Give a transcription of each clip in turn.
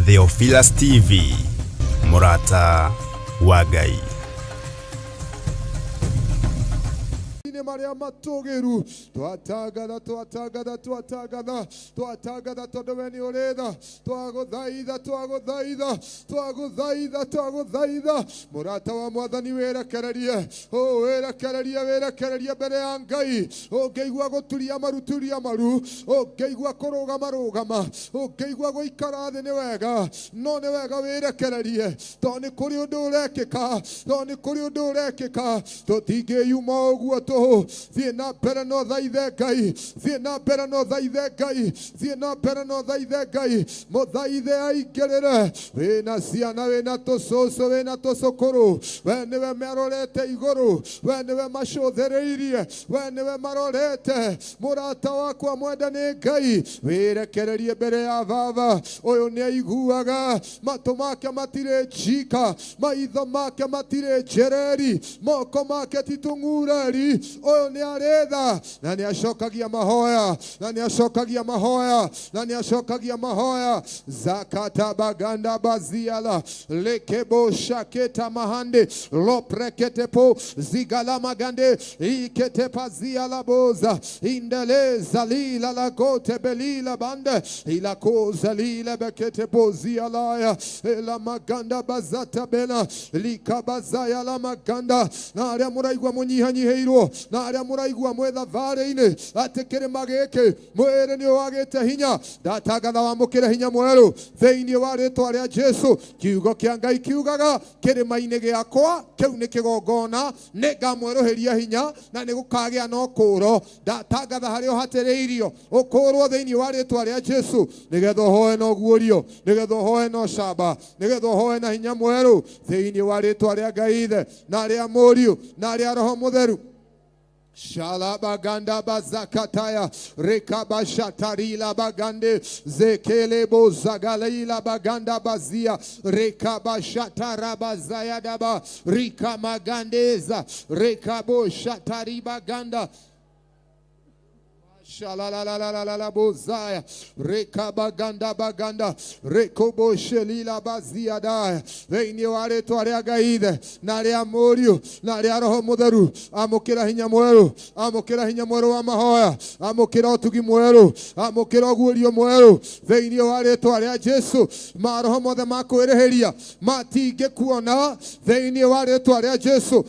Theophilus TV, mũrata wa Ngai. Nĩ marĩa matũgĩru twatangatha twatangatha twatangatha twatangatha tondũ we nĩ ũrĩ tha twagũthaitha twagũthaitha twagũthaitha twagũthaitha mũrata wa mwathani wĩrekererie ũ wĩrekererie wĩrekererie mbere ya Ngai. Ũngĩigua gũturia maru turia maru, ũngĩigua kũrũgama rũgama, ũngĩigua gũikara thĩ nĩ wega, no nĩ wega wĩrekererie tondũ nĩ kũrĩ ũndũ ũrekĩka, tondũ nĩ kũrĩ ũndũ ũrekĩka. Tũtingĩyuma ũguo tũhũ. Thiĩ na mbere na ũthaithe Ngai, thiĩ na mbere na ũthaithe Ngai, thiĩ na mbere na ũthaithe Ngai, mũthaithe aingĩrĩre. Wĩna ciana, wĩna tũcũcũ, wĩna tũcũkũrũ, we nĩwe marorete igũrũ, we nĩwe macũthĩrĩirie, we nĩwe marorete. Mũrata wakwa mwenda nĩ Ngai, wĩrekererie mbere ya Baba. Ũyũ nĩ aiguaga, matũ make matirĩ njika, maitho make matirĩ njereri, moko make ti tũng'ureri. Ũyũ nĩ arĩ tha na nĩ acokagia mahoya, na nĩ acokagia mahoya, na nĩ acokagia mahoya. Zakata baganda baziala lekebo shaketa mahande lopreketepo zigala magande ikete pazia boza indele zalila lagote belila bande ilakoza lila bekete pozia laya ela maganda bazata bena likabazaya la maganda. Na arĩa mũraigua mũnyihanyihĩirwo, na arĩa mũraigua mwĩ thabarĩ-inĩ atĩ kĩrĩma gĩkĩ mwĩrĩ nĩ wagĩte hinya, ndatangatha wamũkĩre hinya mwerũ thĩinĩ wa rĩtwa rĩa Jesu. Kiugo kĩa Ngai kiugaga kĩrĩma-inĩ gĩakwa kĩu nĩ kĩgongona, nĩngamwerũhĩria hinya na nĩgũkagĩa na ũkũũro. Ndatangatha harĩa ũhatĩrĩirio ũkũũrwo thĩinĩ wa rĩtwa rĩa Jesu, nĩgetha ũhoe na ũguũrio, nĩgetha ũhoe na ũcamba, nĩgetha ũhoe na hinya mwerũ thĩinĩ wa rĩtwa rĩa Ngai Ithe na rĩa Mũriũ na rĩa Roho Mũtheru. Shalabaganda bazakataya rekabashatarila bagande zekelebo zagalaila baganda bazia rekabashatarabazayadaba rikamagandeza rekaboshataribaganda Shalalalalala bozaya rekabaganda baganda rekoboshelila bazia daya thĩinĩ wa rĩtwa rĩa Ngai Ithe na rĩa Mũriũ na rĩa Roho Mũtheru. Amũkĩra hinya mwerũ, amũkĩra hinya mwerũ wa mahoya, amũkĩra ũtugi mwerũ, amũkĩra ũguũrio mwerũ thĩinĩ wa rĩtwa rĩa Jesu. Maroho mothe ma kwĩrĩhĩria matingĩkuona thĩinĩ wa rĩtwa rĩa Jesu.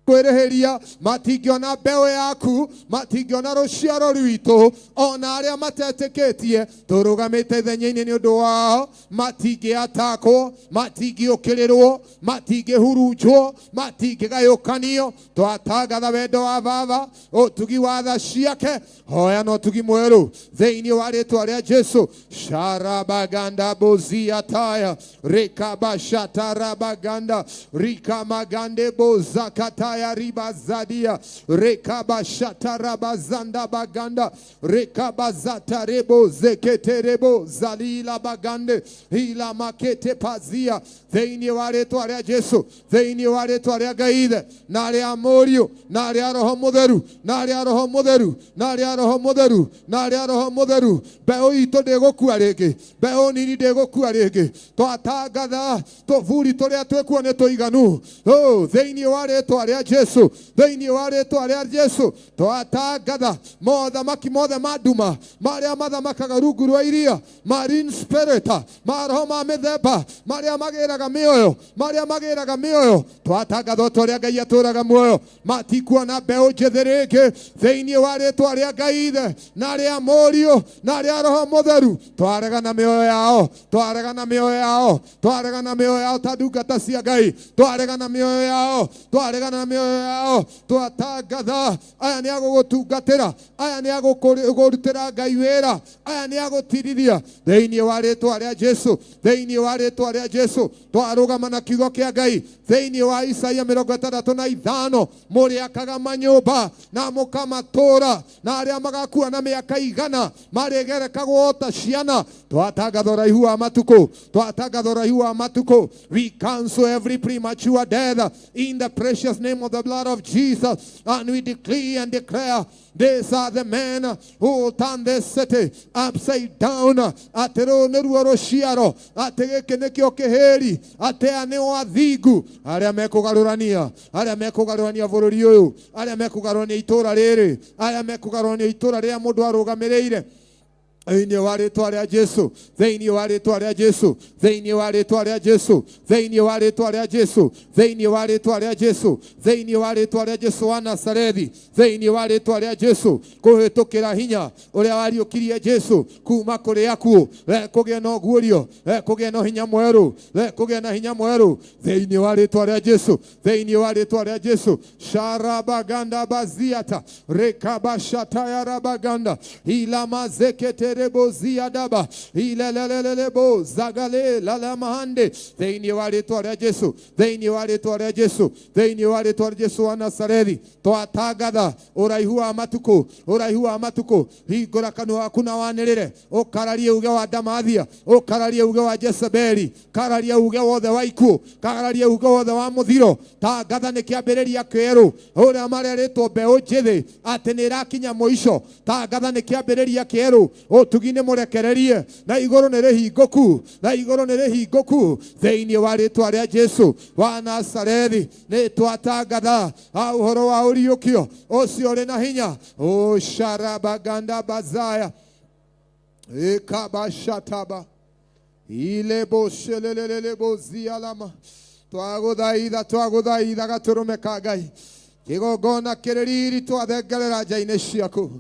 Kwĩrĩhĩria matingĩona mbeũ yaku, matingĩona rũciaro rwitũ, ona arĩa matetĩkĩtie tũrũgamĩte ithenya-inĩ nĩ ũndũ wao, matingĩatakwo, matingĩũkĩrĩrwo, matingĩhurunjwo, matingĩgayũkanio. Twatangatha wendo wa Baba, ũtugi wa tha ciake, hoya na ũtugi mwerũ thĩinĩ wa rĩtwa rĩa Jesu. Sharabaganda bozia taya rekabashatarabaganda rikamagande bozakataya ribazadia rekabashatarabazanda baganda rekabazata rebo zeketerebo zalila bagande ila makete pazia thĩinĩ wa rĩtwa rĩa Jesu, thĩinĩ wa rĩtwa rĩa Ngai Ithe na rĩa Mũriũ na rĩa Roho Mũtheru na rĩa Roho Mũtheru na rĩa Roho Mũtheru na rĩa Roho Mũtheru. Mbeũ itũ ndĩgũkua rĩngĩ, mbeũ nini ndĩgũkua rĩngĩ. Twatangatha tũburi tũrĩa twĩkuo nĩ tũiganu thĩinĩ wa rĩtwa rĩa Jesu, thĩinĩ wa rĩtwa rĩa Jesu. Twatangatha mothamaki mothe ma nduma marĩa mathamakaga rungu rwa iria, marine spirit, maroho ma mĩthemba marĩa magĩraga mĩoyo, marĩa magĩraga mĩoyo. Twatangatha ũta ũrĩa Ngai atũraga muoyo, matikuona mbeũ njĩthĩ rĩngĩ thĩinĩ wa rĩtwa rĩa Ngai Ithe na rĩa Mũriũ na rĩa Roho Mũtheru. Twaregana mĩoyo yao, twaregana mĩoyo yao, twaregana mĩoyo yao ta ndungata cia Ngai, twaregana mĩoyo yao, twaregana mĩoyo yao. Twatangatha aya nĩ agũgũtungatĩra, aya nĩ agũkũrutĩra Ngai wĩra, aya nĩ agũtirithia thĩinĩ wa rĩtwa rĩa Jesu, thĩinĩ wa rĩtwa rĩa Jesu. Twarũgama na kiugo kĩa Ngai thĩinĩ wa Isaia 65, mũrĩakaga manyũmba na mũkamatũũra, na arĩa magakua na mĩaka 100 marĩgerekagwo ta ciana. Twatangatha ũraihu wa matukũ, twatangatha ũraihu wa matukũ. We cancel every premature death in the precious name of the blood of Jesus, and we decree and declare these are the men who turn this city upside down. Atĩ rũrũ nĩruo rũciaro, atĩ gĩkĩ nĩkĩo kĩhĩri, atĩ aya nĩo athingu arĩa mekũgarũrania, arĩa mekũgarũrania bũrũri ũyũ, arĩa mekũgarũrania itũũra rĩrĩ, arĩa mekũgarũrania itũũra rĩrĩa mũndũ arũgamĩrĩire. Thĩinĩ wa rĩtwa rĩa Jesu, thĩinĩ wa rĩtwa rĩa Jesu, thĩinĩ wa rĩtwa rĩa Jesu, thĩinĩ wa rĩtwa rĩa Jesu, thĩinĩ wa rĩtwa rĩa Jesu, thĩinĩ wa rĩtwa rĩa Jesu wa Nazarethi, thĩinĩ wa rĩtwa rĩa Jesu, kũhĩtũkĩra hinya ũrĩa wariũkirie Jesu kuma kũrĩ akuũ, kũgĩe na ũguũrio, kũgĩe na hinya mwerũ, kũgĩe na hinya mwerũ thĩinĩ wa rĩtwa rĩa Jesu, thĩinĩ wa rĩtwa rĩa Jesu. Sharabaganda baziata rekabashataya rabaganda ilamazeketereboziadaba ilelelelebo zagale lalamahande thĩinĩ wa rĩtwa rĩa Jesu, thĩinĩ wa rĩtwa rĩa Jesu, thĩinĩ wa rĩtwa rĩa Jesu wa Nazarethi. Twatangatha ũraihu wa matukũ, ũraihu wa matukũ. Hingũra kanua gaku na wanĩrĩre, ũkararie uge wa Ndamathia, ũkararie uge wa Jezebeli, kararie uge wothe wa ikuũ, kararie uge wothe wa mũthiro. Tangatha nĩ kĩambĩrĩria kĩerũ, ũrĩa marerĩtwo mbeũ njĩthĩ atĩ nĩ ĩrakinya mũico. Tangatha nĩ kĩambĩrĩria kĩerũ, ũtugi nĩ mũrekererie, na igũrũ nĩ rĩhingũku, na igũrũ nĩ rĩhingũku thĩinĩ wa rĩtwa rĩa Jesu wa Nazarethi. Nĩ twatangatha ũhoro wa ũriũkio ũcio ũrĩ na hinya. Ũsharabaganda bazaya ikabashataba ileboshelelelebozialama. Twagũthaitha, twagũthaitha gatũrũme ka Ngai, kĩgongona kĩrĩ riri, twathengerera nja-inĩ ciaku,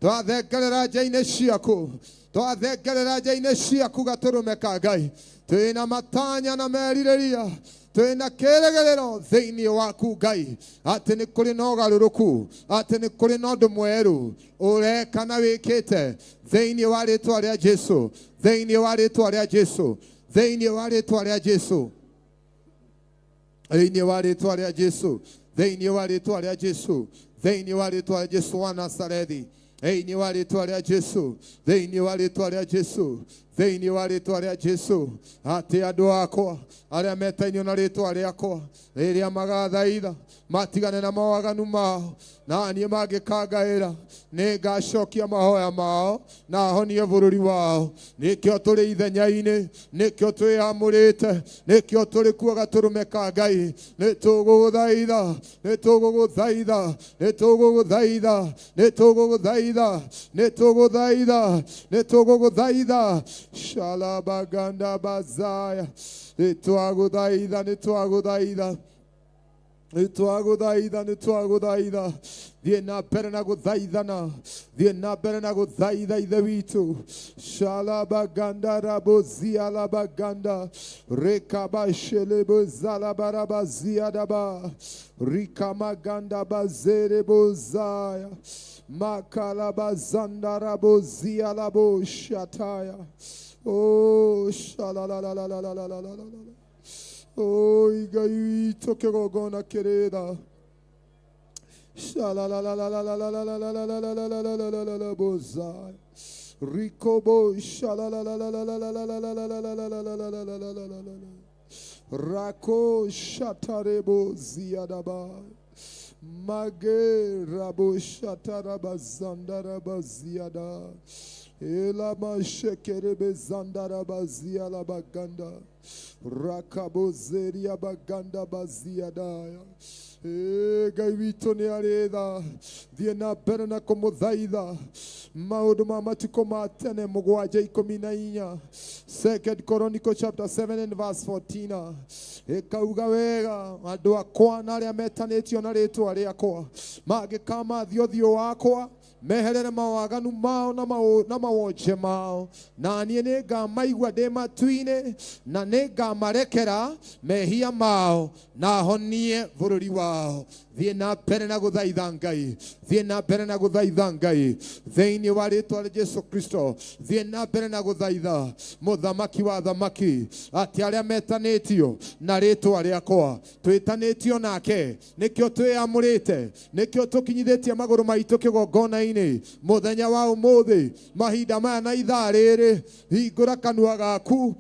twathengerera nja-inĩ ciaku, twathengerera nja-inĩ ciaku gatũrũme ka Ngai. Twĩna matanya na merirĩria, twĩna kĩrĩgĩrĩro thĩinĩ waku Ngai, atĩ nĩ kũrĩ na ũgarũrũku, atĩ nĩ kũrĩ na ũndũ mwerũ ũreka na wĩkĩte thĩinĩ wa rĩtwa rĩa Jesu, thĩinĩ wa rĩtwa rĩa Jesu, thĩinĩ wa rĩtwa rĩa Jesu, thĩinĩ wa rĩtwa rĩa Jesu, thĩinĩ wa rĩtwa rĩa Jesu, thĩinĩ wa rĩtwa rĩa Jesu wa Nazarethi, thĩinĩ wa rĩtwa rĩa Jesu, thĩinĩ wa rĩtwa rĩa Jesu, thĩinĩ wa rĩtwa rĩa Jesu, atĩ andũ akwa arĩa metainio na rĩtwa rĩakwa, rĩrĩa magathaitha matigane na mawaganu mao, na niĩ mangĩkangaĩra nĩ ngacokia mahoya mao na honie bũrũri wao. Nĩkĩo tũrĩ ithenya-inĩ, nĩkĩo twĩamũrĩte, nĩkĩo tũrĩ kuo gatũrũme ka Ngai. Nĩ tũgũgũthaitha, nĩ tũgũgũthaitha, nĩ tũgũgũthaitha, nĩ tũgũgũthaitha, nĩ tũgũthaitha, nĩ tũgũgũthaitha. Shalabaganda bazaya, nĩ twagũthaitha, nĩ twagũthaitha, nĩ twagũthaitha, nĩ twagũthaitha. Thiĩ na mbere na gũthaithana, thiĩ na mbere na gũthaitha Ithe witũ. Shalabaganda rabozialabaganda rekabashelebozalabarabaziadaba rikamaganda bazerebozaya makalabazanda rabozialaboshataya. Oh, shalalalalalalalala. Oh, Ngai witũ kĩgongona kĩrĩ tha. Shalalalalalalalalalalalalalalalalalalalabozaya. Rikobo shalalalalalalalalalalalalalalalalala. Rako shatarebo ziadaba. Mage rabo shatarabazandaraba ziada. Elama shekerebe zandaraba zialabaganda. Rakabo zeria baganda baziadaya. Ngai witũ nĩ arĩ tha. Thiĩ na mbere na kũmũthaitha. Maũndũ ma matukũ ma tene 7:14, Second Chronicle chapter 7 and verse 14, ĩkauga wega, andũ akwa na arĩa metanĩtio na rĩtwa rĩakwa mangĩkamathia ũthiũ wakwa, meherere mawaganu mao na mawonje mao, na niĩ nĩngamaigua ndĩ matu-inĩ, na nĩngamarekera mehia mao, na honie bũrũri wao. Thiĩ na mbere na gũthaitha Ngai, thiĩ na mbere na gũthaitha Ngai thĩinĩ wa rĩtwa rĩa Jesu Kristo. Thiĩ na mbere na gũthaitha mũthamaki wa thamaki, atĩ arĩa metanĩtio na na rĩtwa rĩakwa. Twĩtanĩtio nake, nĩkĩo twĩamũrĩte, nĩkĩo tũkinyithĩtie magũrũ maitũ kĩgongona-inĩ mũthenya wa ũmũthĩ, mahinda maya na ithaa rĩrĩ. Hingũra kanua gaku,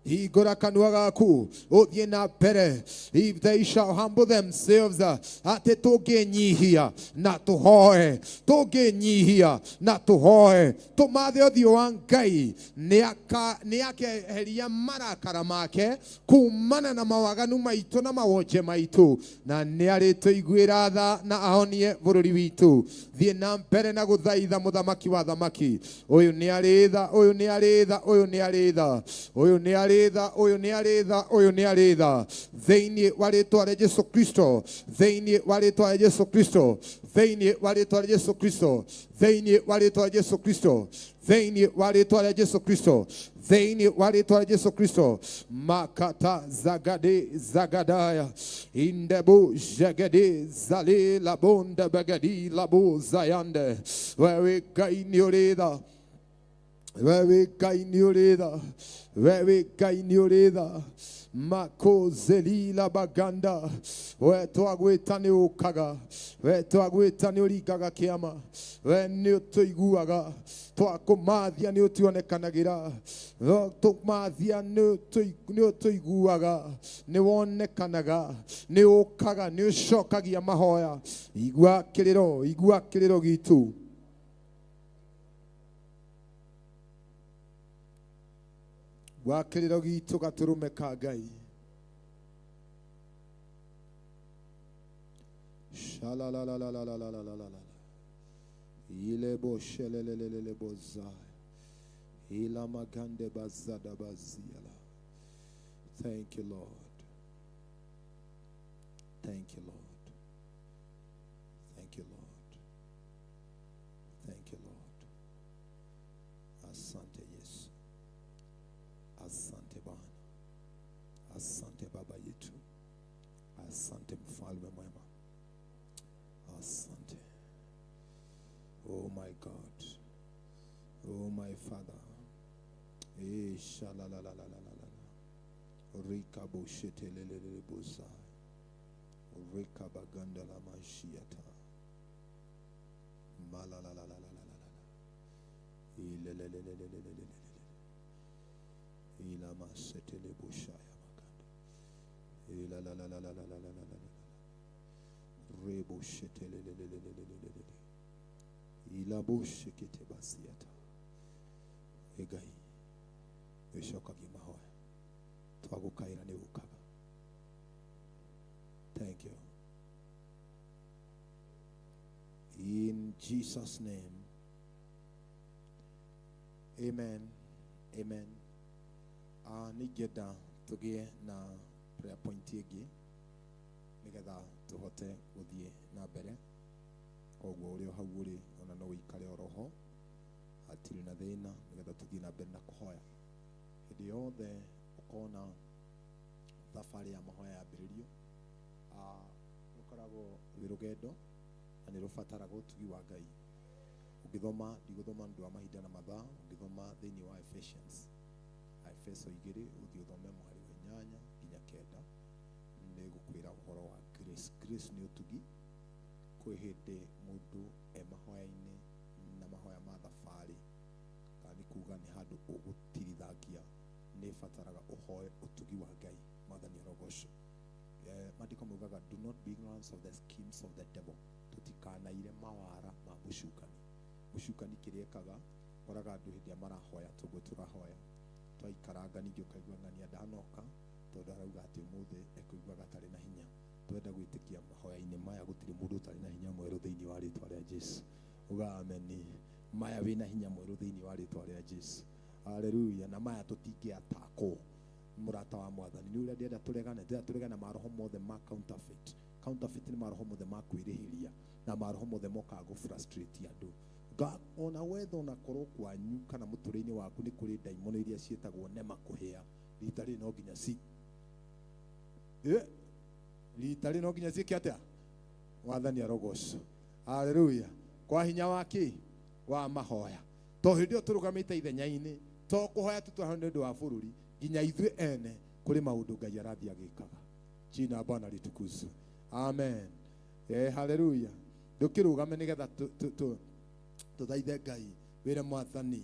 hingũra kanua gaku, ũthiĩ na mbere. If they shall humble themselves, atĩ tũngĩnyihia na tũhoe, tũngĩnyihia na tũhoe, tũmathe ũthiũ wa Ngai, nĩakeheria marakara make kumana na mawaganu maitũ na mawonje maitũ, na nĩarĩtũiguĩra tha na ahonie bũrũri witũ. Thiĩ na mbere na gũthaitha mũthamaki wa thamaki. Ũyũ nĩ arĩ tha, ũyũ nĩ arĩ tha, ũyũ nĩ arĩ tha, ũyũ nĩ arĩ tha, ũyũ nĩ arĩ tha, ũyũ nĩ arĩ tha. Thĩinĩ wa rĩtwa rĩa Jesu Kristo, thĩinĩ wa rĩtwa rĩa Jesu Kristo, thĩinĩ wa rĩtwa rĩa Jesu Kristo, thĩinĩ wa rĩtwa rĩa Jesu Kristo, thĩinĩ wa rĩtwa rĩa Jesu Kristo, thĩinĩ wa rĩtwa rĩa Jesu Kristo. Makata zagade zagadaya indebu jagade zale labonda bagadi labo zayande. Wewe Ngai nĩ ũrĩ tha, wewe Ngai nĩ ũrĩ tha, wewe Ngai nĩ ũrĩ tha. Makozelila baganda, we twagwĩta nĩ ũkaga, we twagwĩta nĩ ũringaga kĩama, we nĩ ũtũiguaga, twakũmathia nĩ ũtuonekanagĩra, tũmathia nĩ ũtũiguaga, nĩ wonekanaga, nĩ ũkaga, nĩ ũcokagia mahoya. Igua kĩrĩro, igua kĩrĩro gitũ. Igua kĩrĩro gitũ gatũrũme ka Ngai. Shalalalalalalalala. Ilebo shelelelele bozai. Ilamagande bazada baziala. Thank you, Lord. Thank you, Lord. Thank you, Lord. Thank you, Lord. Asante Yesu. Asante Bwana. Asante Baba yetu. Asante Mfalme mwema. Asante. Oh my God. Oh my Father. Eh shalalalalala. Rika boshetelelele bozai. Rika baganda la mashiata. Malalalalalala. Ilelelelelelelele. Ila masetele boshaya maganda. Ila la la la la la la la la la. Rebo shetelelelelelelele. Ila boshekete basiata. Egai. Yoshokagia mahoya. Twagukaira nĩ ũkaga. Thank you. In Jesus' name. Amen. Amen. Ningĩenda tũgĩe na prayer point ĩngĩ nĩgetha tũhote gũthiĩ na mbere. Koguo ũrĩ o hau ũrĩ ona no ũikare oro ho, hatirĩ na thĩna, nĩgetha tũthiĩ na mbere na kũhoya. Hĩndĩ yothe ũkona thabarĩ ya mahoya yambĩrĩrio, rũkoragwo rwĩ rũgendo na nĩ rũbataraga ũtugi wa Ngai. Ũngĩthoma, ndigũthoma nĩ ũndũ wa mahinda na mathaa, ũngĩthoma thĩinĩ wa Ephesians, Efeso 2, ũthiĩ ũthome mũhari wa 8 nginya 9, nĩ gũkwĩra ũhoro wa grace. Grace nĩ ũtugi. Kwĩ hĩndĩ mũndũ e mahoya-inĩ na mahoya ma thabarĩ, kana nĩ kuga nĩ handũ ũgũtirithangia, nĩ ĩbataraga ũhoe ũtugi wa Ngai. Mwathani arogocwo. Maandĩko maugaga, do not be ignorant of the schemes of the devil. Tũtikanaire mawara ma mũcukani. Mũcukani kĩrĩa ekaga, koraga andũ hĩndĩ ĩrĩa marahoya tũguo tũrahoya, twaikaranga ningĩ ũkaigua ng'ania ndanoka, tondũ arauga atĩ ũmũthĩ ekũigua gatarĩ na hinya. Twenda gwĩtĩkia mahoya-inĩ maya gũtirĩ mũndũ ũtarĩ na hinya mwerũ thĩinĩ wa rĩtwa rĩa Jesu. Uga ameni. Maya wĩna hinya mwerũ thĩinĩ wa rĩtwa rĩa Jesu. Haleluya. Na maya tũtingĩatakwo. Mũrata wa Mwathani, nĩ ũrĩa ndĩrenda tũregane, ndĩrenda tũregane na maroho mothe ma counterfeit. Counterfeit nĩ maroho mothe ma kwĩrĩhĩria na maroho mothe mokaga gũ frustrate andũ. Ona wetha ona korwo kwanyu kana mũtũrĩre-inĩ waku nĩ kũrĩ ndaimono iria ciĩtagwo nema kũhĩa, rita rĩrĩ no nginya ci rita rĩrĩ no nginya ciĩke atĩa? Mwathani arogocwo. Haleluya. Kwa hinya wa kĩ? Wa mahoya. To hĩndĩ ĩyo tũrũgamĩte ithenya-inĩ, to kũhoya tu tũrahoya nĩ ũndũ wa bũrũri, nginya ithuĩ ene Kũrĩ maũndũ Ngai arathiĩ agĩkaga. Jina Bwana litukuzwe. Amen. Haleluya. Ndũkĩrũgame nĩgetha tũthaithe Ngai, wĩre Mwathani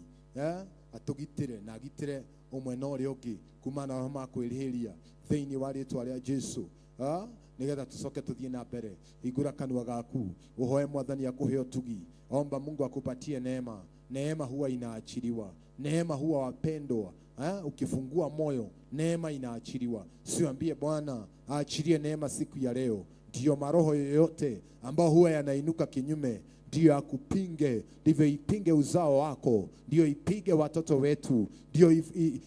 atũgitĩre na agitĩre ũmwe na ũrĩa ũngĩ kuma na roho ma kwĩrĩhĩria thĩinĩ wa rĩtwa rĩa Jesu. Nĩgetha tũcoke tũthiĩ na mbere. Hingũra kanua gaku ũhoe Mwathani akũhe ũtugi. Omba Mungu akupatie neema. Neema huwa inaachiliwa. Neema huwa wapendwa. Ukifungua moyo neema inaachiliwa. Siambie Bwana aachilie neema siku ya leo. Ndiyo maroho yoyote ambao huwa yanainuka kinyume ndiyo akupinge, ndivyo ipinge uzao wako, ndiyo ipige watoto wetu, ndiyo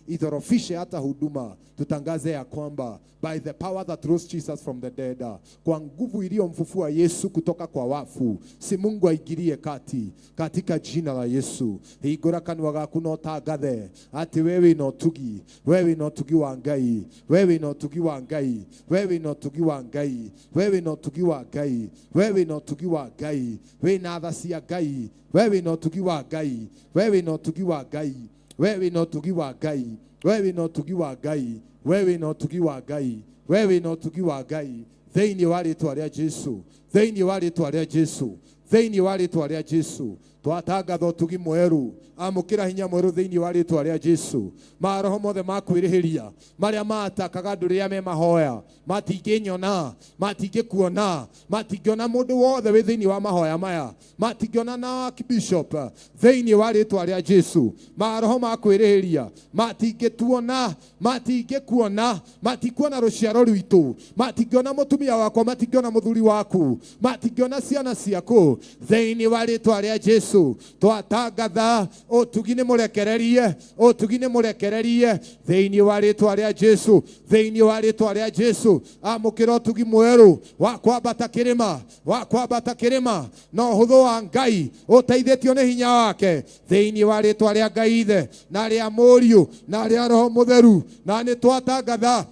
idhorofishe hata huduma. Tutangaze ya kwamba by the power that rose Jesus from the dead, kwa nguvu iliyomfufua Yesu kutoka kwa wafu, si Mungu aingilie kati katika jina la Yesu. Hingũra kanua gaku na ũtangathe atĩ we wĩna ũtugi, we wĩna ũtugi wa Ngai, we wĩna ũtugi wa Ngai, we wĩna ũtugi wa Ngai, we wĩna ũtugi wa Ngai, we wĩna ũtugi wa Ngai, wĩna tha cia Ngai, we wĩna ũtugi wa Ngai, we wĩna ũtugi wa Ngai, we wĩna ũtugi wa Ngai, we wĩna ũtugi wa Ngai, we wĩna ũtugi wa Ngai, we wĩna ũtugi wa Ngai, thĩinĩ wa rĩtwa rĩa Jesu, thĩinĩ wa rĩtwa rĩa Jesu, thĩinĩ wa rĩtwa rĩa Jesu. Twatangatha ũtugi mwerũ, amũkĩra hinya mwerũ thĩinĩ wa rĩtwa rĩa Jesu. Maroho mothe ma kwĩrĩhĩria marĩa matakaga andũ rĩrĩa me mahoya matingĩnyona, matingĩkuona, matingĩona mũndũ wothe wĩ thĩinĩ wa mahoya maya, matingĩona na Archbishop thĩinĩ wa rĩtwa rĩa Jesu. Maroho ma kwĩrĩhĩria matingĩtuona, matingĩkuona, matikuona rũciaro rwitũ, matingĩona mũtumia wakwa, matingĩona mũthuri waku, matingĩona ciana ciaku thĩinĩ wa rĩtwa rĩa Jesu. Twatangatha ũtugi nĩ mũrekererie, ũtugi nĩ mũrekererie thĩinĩ wa rĩtwa rĩa Jesu, thĩinĩ wa rĩtwa rĩa Jesu. Amũkĩra ũtugi mwerũ wa kwambata kĩrĩma, wa kwambata kĩrĩma na ũhũthũ wa Ngai ũteithĩtio nĩ hinya wake thĩinĩ wa rĩtwa rĩa Ngai Ithe na rĩa Mũriũ na rĩa Roho Mũtheru. Na nĩ twatangatha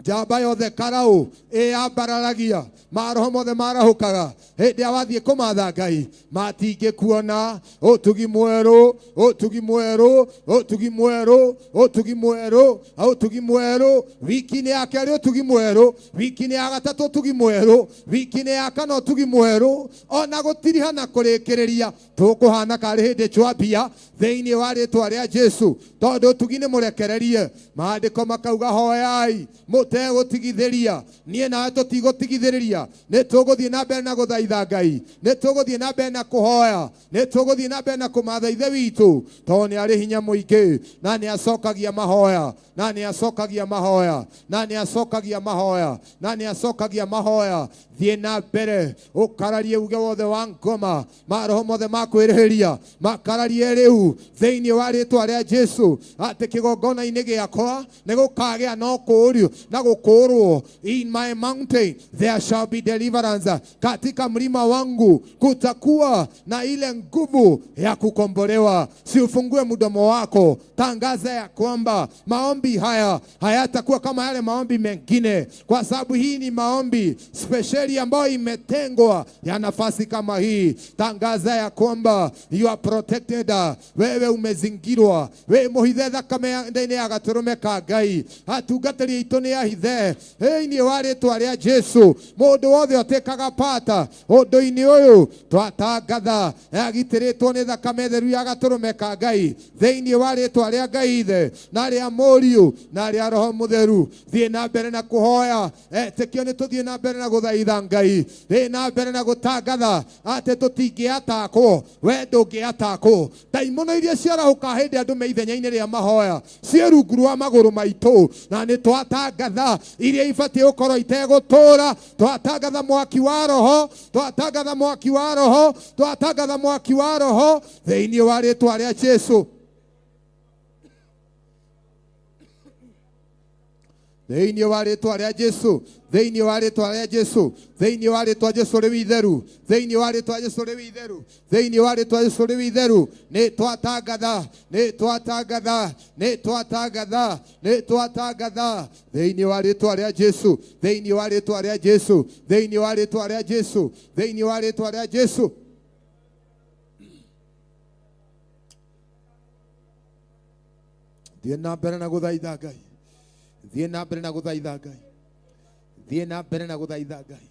njamba yothe karau ĩyambararagia, maroho mothe marahũkaga hĩndĩ ĩrĩa wathiĩ kũmatha Ngai matingĩkuona. Ũtugi mwerũ, ũtugi mwerũ, ũtugi mwerũ, ũtugi mwerũ, ũtugi mwerũ. Wiki-inĩ ya kerĩ ũtugi mwerũ, wiki-inĩ ya gatatũ ũtugi mwerũ, wiki-inĩ ya kana ũtugi mwerũ. Ona gũtiriha na kũrĩkĩrĩria tũkũhana karĩ hĩndĩ twambia thĩinĩ wa rĩtwa rĩa Jesu, tondũ ũtugi nĩ mũrekererie. Maandĩko makauga hoyai mũtegũtigithĩria. Niĩ nawe tũtigũtigithĩrĩria, nĩ tũgũthiĩ na mbere na gũthaitha Ngai, nĩ tũgũthiĩ na mbere na kũhoya, nĩ tũgũthiĩ na mbere na kũmatha Ithe witũ, tondũ nĩ arĩ hinya mũingĩ na nĩ acokagia mahoya, na nĩ acokagia mahoya, na nĩ acokagia mahoya, na nĩ acokagia mahoya. Thiĩ na mbere ũkararie uge wothe wa ngoma, maroho mothe ma kwĩrĩhĩria makararie rĩu thĩinĩ wa rĩtwa rĩa Jesu, atĩ kĩgongona-inĩ gĩakwa nĩ gũkagĩa na ũkũũrio na gũkũũrwo. In my mountain there shall be deliverance, katika mlima wangu kutakuwa na ile nguvu ya kukombolewa. Si ufungue mdomo wako, tangaza ya kwamba maombi haya hayatakuwa kama yale maombi mengine, kwa sababu hii ni maombi spesheli ambayo imetengwa ya nafasi kama hii. Tangaza ya kwamba you are protected, wewe umezingirwa, we muhithe thakame ndini ya gatũrũme ka Ngai, atungatĩri aitũ nĩ ahithe thĩinĩ wa rĩtwa rĩa Jesu. Mũndũ wothe ũtĩkaga pata ũndũ-inĩ ũyũ twatangatha agitĩrĩtwo nĩ thakame theru ya gatũrũme ka Ngai thĩinĩ wa rĩtwa rĩa Ngai Ithe na rĩa Mũriũ na rĩa Roho Mũtheru. Thiĩ na mbere na kũhoya, etĩkio nĩ tũthiĩ na mbere na gũthaitha Ngai, thiĩ na mbere na gũtangatha atĩ tũtingĩatakwo, we ndũngĩatakwo. Ndaimono iria ciarahũka hĩndĩ andũ me ithenya-inĩ rĩa mahoya ciĩ rungu rwa magũrũ maitũ, na nĩ twatangatha iria ibatiĩ gũkorwo itegũtũra. Twatangatha mwaki wa Roho, twatangatha mwaki wa Roho, twatangatha mwaki wa Roho thĩinĩ wa rĩtwa rĩa Jesu. Thĩinĩ wa rĩtwa rĩa Jesu, thĩinĩ wa rĩtwa rĩa Jesu, thĩinĩ wa rĩtwa Jesu rĩu itheru, thĩinĩ wa rĩtwa Jesu rĩu itheru, thĩinĩ wa rĩtwa Jesu rĩu itheru. Nĩ twatangatha, nĩ twatangatha, nĩ twatangatha, nĩ twatangatha thĩinĩ wa rĩtwa rĩa Jesu, thĩinĩ wa rĩtwa rĩa Jesu, thĩinĩ wa rĩtwa rĩa Jesu, thĩinĩ wa rĩtwa rĩa Jesu. Thiĩ na mbere na gũthaitha Ngai. Thiĩ na mbere na gũthaitha Ngai. Thiĩ na mbere na gũthaitha Ngai.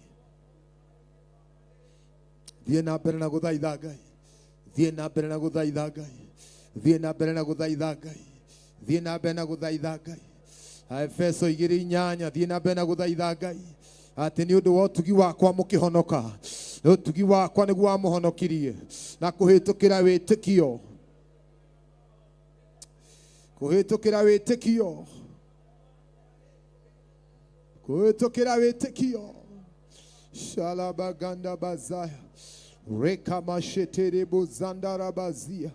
Thiĩ na mbere na gũthaitha Ngai. Thiĩ na mbere na gũthaitha Ngai. Thiĩ na mbere na gũthaitha Ngai. Thiĩ na mbere na gũthaitha Ngai. Efeso 2:8 thiĩ na mbere na gũthaitha Ngai. Atĩ nĩ ũndũ wa ũtugi wakwa mũkĩhonoka. Ũtugi wakwa nĩguo wamũhonokirie na kũhĩtũkĩra wĩtĩkio. Kũhĩtũkĩra wĩtĩkio. Kũhĩtũkĩra wĩtĩkio. Shalabaganda bazaya. Rekamashetere bozandara bazia.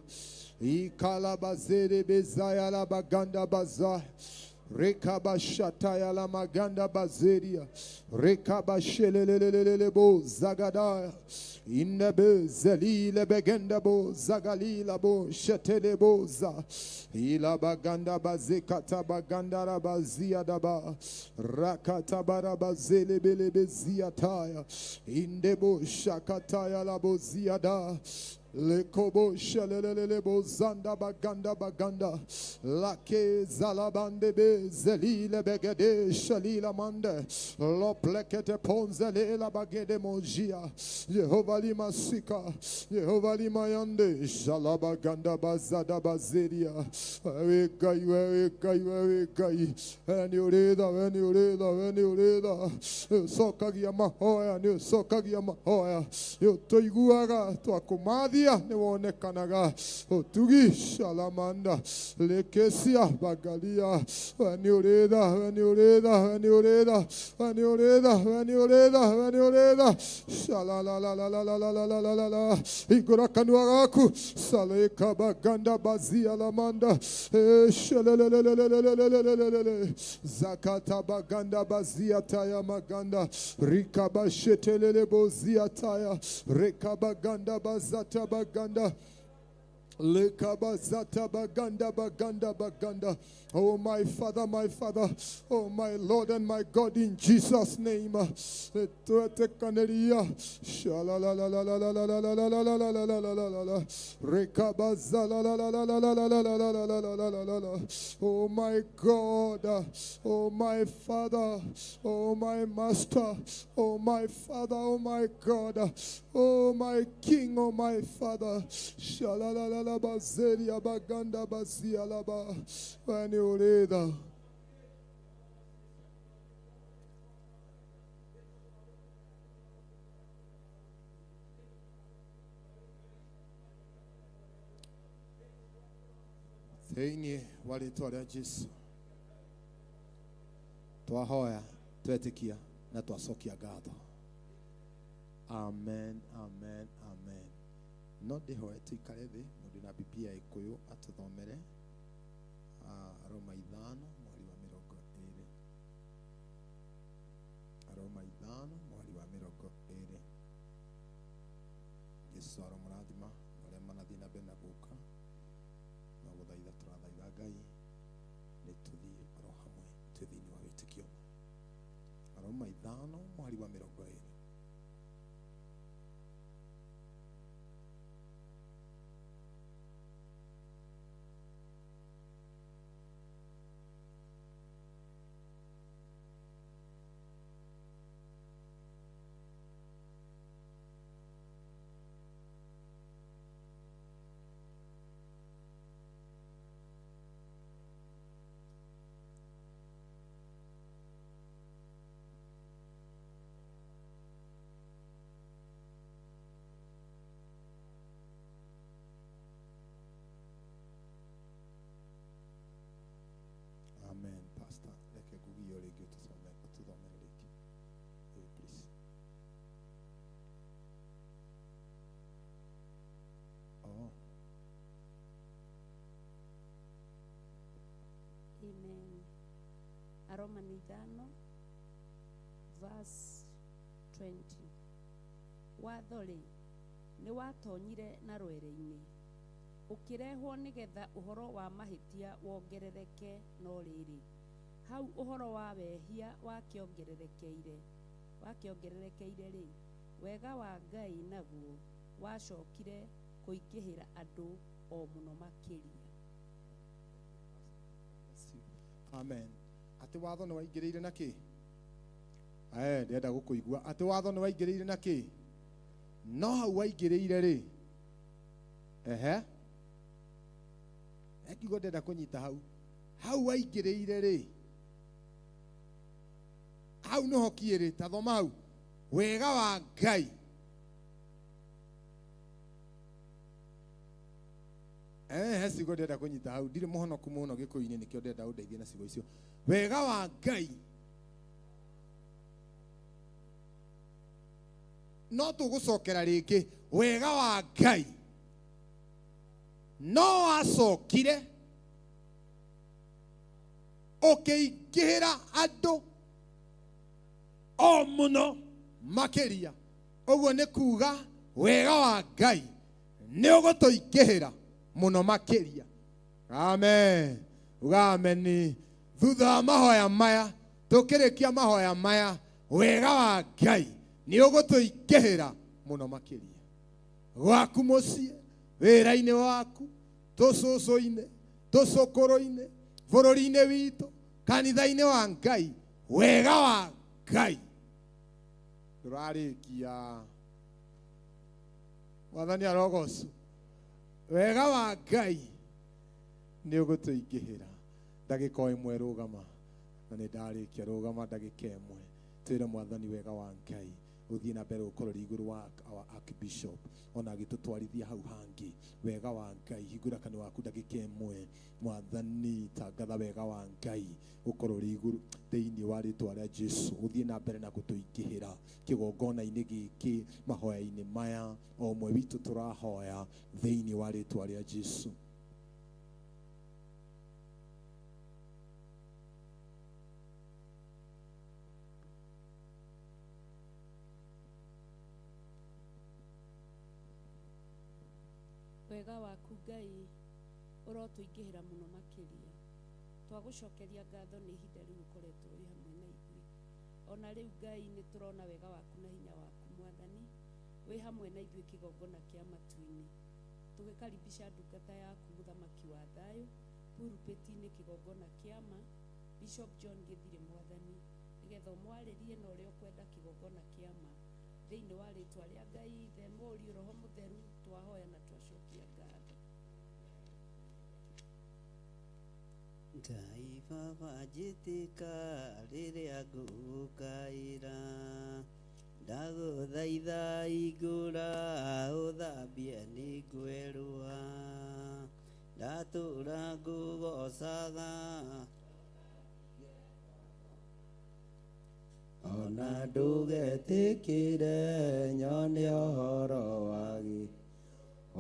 Ikalabazere bezaya labaganda bazaya. Rekabashataya la maganda bazeria. Rekabashelelelelele bo zagadaya. Inebe zelile begenda bo zagalila bo shetele boza. Ila baganda bazekata baganda rabazia daba. Rakata barabazele bele bezia taya. Indebo shakataya la bozia da. Lekobo shelelele bozanda baganda baganda lake zalabande be zelile begede shalila mande loplekete ponzele la bagede mojia Jehova lima sika Jehova lima yande shalabaganda bazada bazeria we gai we gai we gai ni ureda ni ureda ni ureda sokagia mahoya ni sokagia mahoya yo toiguaga twakumathi ne wonekanaga utugi shalamanda lekesia bagalia ni ureda ni ureda ni ureda ni ureda ni ureda ni ureda shalala la la la la la la la la igora kanwa gaku saleka baganda bazia lamanda shalala zakata baganda bazia taya maganda rikabashetelele bozia taya rekabaganda bazata baganda lekabazata baganda baganda baganda. Oh my Father, my Father, oh my Lord and my God, in Jesus' name. Oh my God, oh my Father, oh my Master, oh my Father, oh my God, oh my King, oh my Father. Shalala baganda bazia laba wani ureda. Thĩinĩ wa rĩtwa rĩa Jesu twahoya twetĩkia na twacokia ngatho. Amen, amen, amen. No ndĩhoe tũikare thĩ mũndũ na Biblia Gĩkũyũ atũthomere Roma 5 mweri wa 20. Roma 5 mweri wa 20. Jesu aromũrathima arĩa manathiĩ na mbere na gũka no gũthaitha tũrathaitha Ngai nĩ tũthiĩ oro hamwe twĩ thĩinĩ wa wĩtĩkio. Roma 5 mweri wa 20. Amen, Pastor. Reke ngugio rĩngĩ ũtũthomere rĩngĩ. Please. Oh. Amen. Aroma 5 verse 20. Watho-rĩ nĩ watonyire na rwere-inĩ ũkĩrehwo nĩgetha ũhoro wa mahĩtia wongerereke, no rĩrĩ hau ũhoro wa wehia wakĩongererekeire-rĩ, wega wa Ngai naguo wacokire kũingĩhĩra andũ o mũno makĩria. Amen. Atĩ watho nĩ waingĩrĩire na kĩ? Ndĩrenda gũkũigua. Atĩ watho nĩ waingĩrĩire na kĩ? No hau waingĩrĩire rĩ, ehe, kiugo ndĩrenda kũnyita hau. Hau waingĩrĩire rĩ, hau nĩho kĩrĩ. Ta thoma hau. Wega wa Ngai he ciugo ndĩrenda kũnyita hau. Ndirĩ mũhonoku mũno Gĩkũyũ-inĩ, nĩkĩo ndĩrenda ũndeithie na ciugo icio. Wega wa Ngai no tũgũcokera rĩngĩ. Wega wa Ngai no wacokire ũkĩingĩhĩra andũ o mũno makĩria. Ũguo nĩ kuga wega wa Ngai nĩ ũgũtũingĩhĩra mũno makĩria. Amen. Uga ameni. Thutha wa mahoya maya, tũkĩrĩkia mahoya maya, wega wa Ngai nĩ ũgũtũingĩhĩra mũno makĩria. Gwaku mũciĩ, wĩra-inĩ waku, tũcũcũ-inĩ, tũcũkũrũ-inĩ, bũrũri-inĩ witũ, kanitha-inĩ wa Ngai, wega wa Ngai ndũrarĩkia. Mwathani arogocwo. Wega wa Ngai nĩ ũgũtũingĩhĩra. Ndagĩka o ĩmwe rũgama, na nĩ ndarĩkia. Rũgama ndagĩka ĩmwe, twĩre Mwathani wega wa Ngai ũthiĩ na mbere gũkorwo ũrĩ igũrũ wa our archbishop, ona agĩtũtwarithia hau hangĩ. Wega wa Ngai, hingũra kanua waku ndagĩka ĩmwe. Mwathani, tangatha wega wa Ngai ũkorwo ũrĩ igũrũ thĩinĩ wa rĩtwa rĩa Jesu, ũthiĩ na mbere na gũtũingĩhĩra kĩgongona-inĩ gĩkĩ, mahoya-inĩ maya o ũmwe witũ tũrahoya thĩinĩ wa rĩtwa rĩa Jesu. Wega waku Ngai ũrotũingĩhĩra mũno makĩria. Twagũcokeria ngatho nĩ ihinda rĩu ũkoretwo wĩ hamwe na ithuĩ. Ona rĩu Ngai nĩ tũrona wega waku na hinya waku Mwathani wĩ hamwe na ithuĩ kĩgongona kĩa matu-inĩ. Tũgĩkaribisha ndungata yaku mũthamaki wa thayũ pulpit-inĩ kĩgongona kĩa ma Bishop John Gĩthirĩ Mwathani, nĩgetha ũmwarĩrie na ũrĩa ũkwenda kĩgongona kĩa ma. Thĩinĩ wa rĩtwa rĩa Ngai Ithe, Mũriũ, Roho Mũtheru, twahoya na twacokia ngatho. Ngai Baba njĩtĩka rĩrĩa ngũgũkaĩra, ndagũthaitha hingũra ũthambie nĩngwerũha, ndatũra ngũgoocaga ona ndũgetĩkĩre nyone ũhoro wa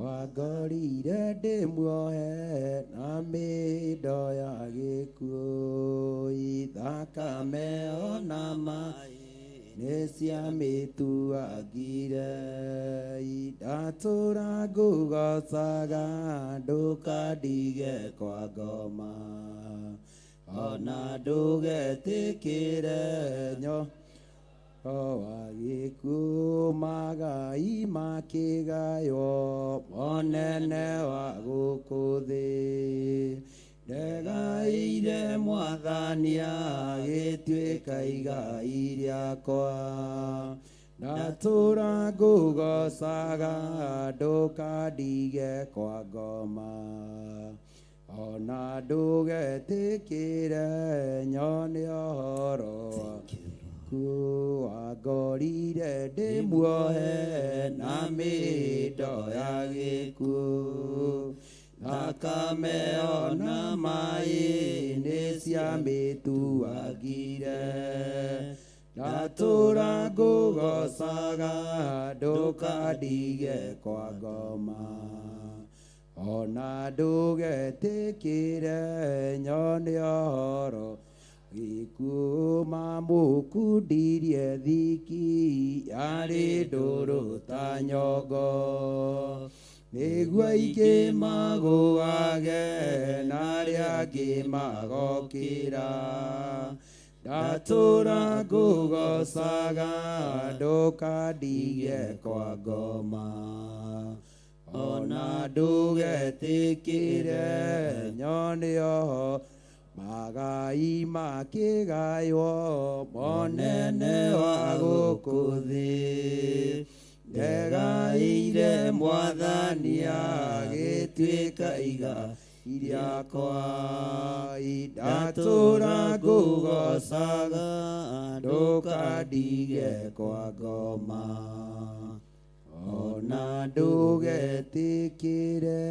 wangorire ndĩ muohe na mĩndo ya gĩkuũ, thakame ona maĩ nĩ ciamĩtuangire, ndatũra ngũgoocaga ndũkandige kwa ngoma, ona ndũgetĩkĩre nyo wa gĩkuũ, magai makĩgaywo monene wa gũkũ thĩ, ndegaĩire Mwathani agĩtuĩka igai rĩakwa, ndatũra ngũgoocaga ndũkandige kwa ngoma, ona ndũgetĩkĩre nyone ũhoro wangorire ndĩ muohe na mĩndo ya gĩkuũ, thakame ona maĩ nĩ ciamĩtuangire, ndatũra ngũgoocaga ndũkandige kwa ngoma, ona ndũgetĩkĩre nyone ũhoro gĩkuũ, mamũkundirie thiki yarĩ ndũrũ ta nyongo, nĩguo aingĩ magũage na arĩa angĩ magokĩra, ndatũra ngũgoocaga ndũkandige kwa ngoma, ona ndũgetĩkĩre nyone ũhoro Magai makĩgaywo monene wa gũkũ thĩ. Ndegaĩire Mwathani agĩtuĩka igai rĩakwa. Ndatũra ngũgoocaga ndũkandige kwa ngoma. Ona ndũgetĩkĩre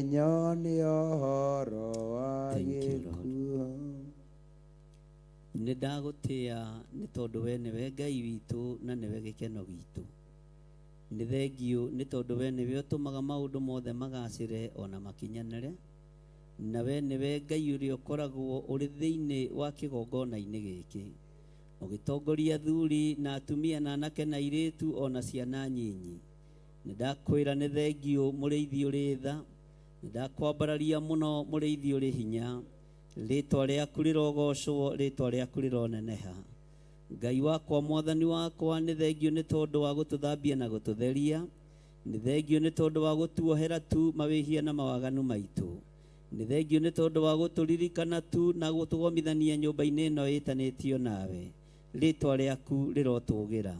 nyone ũhoro wa Thank you, Lord. gĩkuũ. Nĩ ndagũtĩa nĩ tondũ we nĩwe Ngai witũ na nĩwe gĩkeno gitũ. Nĩ thengiũ nĩ tondũ we nĩwe ũtũmaga maũndũ mothe magacĩre ona makinyanĩre. Na we nĩwe Ngai ũrĩa ũkoragwo ũrĩ thĩinĩ wa kĩgongona-inĩ gĩkĩ, ũgĩtongoria athuri na atumia na anake na airĩtu ona ciana nyinyi. Nĩ ndakwĩra nĩ thengiũ mũrĩithi ũrĩ tha, nĩ ndakwambararia mũno mũrĩithi ũrĩ hinya. Rĩtwa rĩaku rĩrogocwo, rĩtwa rĩaku rĩroneneha. Ngai wakwa, Mwathani wakwa, nĩ thengiũ nĩ tondũ wa gũtũthambia na gũtũtheria. Nĩ thengiũ nĩ tondũ wa gũtuohera tu mawĩhia na mawaganu maitũ. Nĩ thengiũ nĩ tondũ wa gũtũririkana tu na gũtũgomithania nyũmba-inĩ ĩno ĩtanĩtio nawe. Rĩtwa rĩaku rĩrotũgĩra.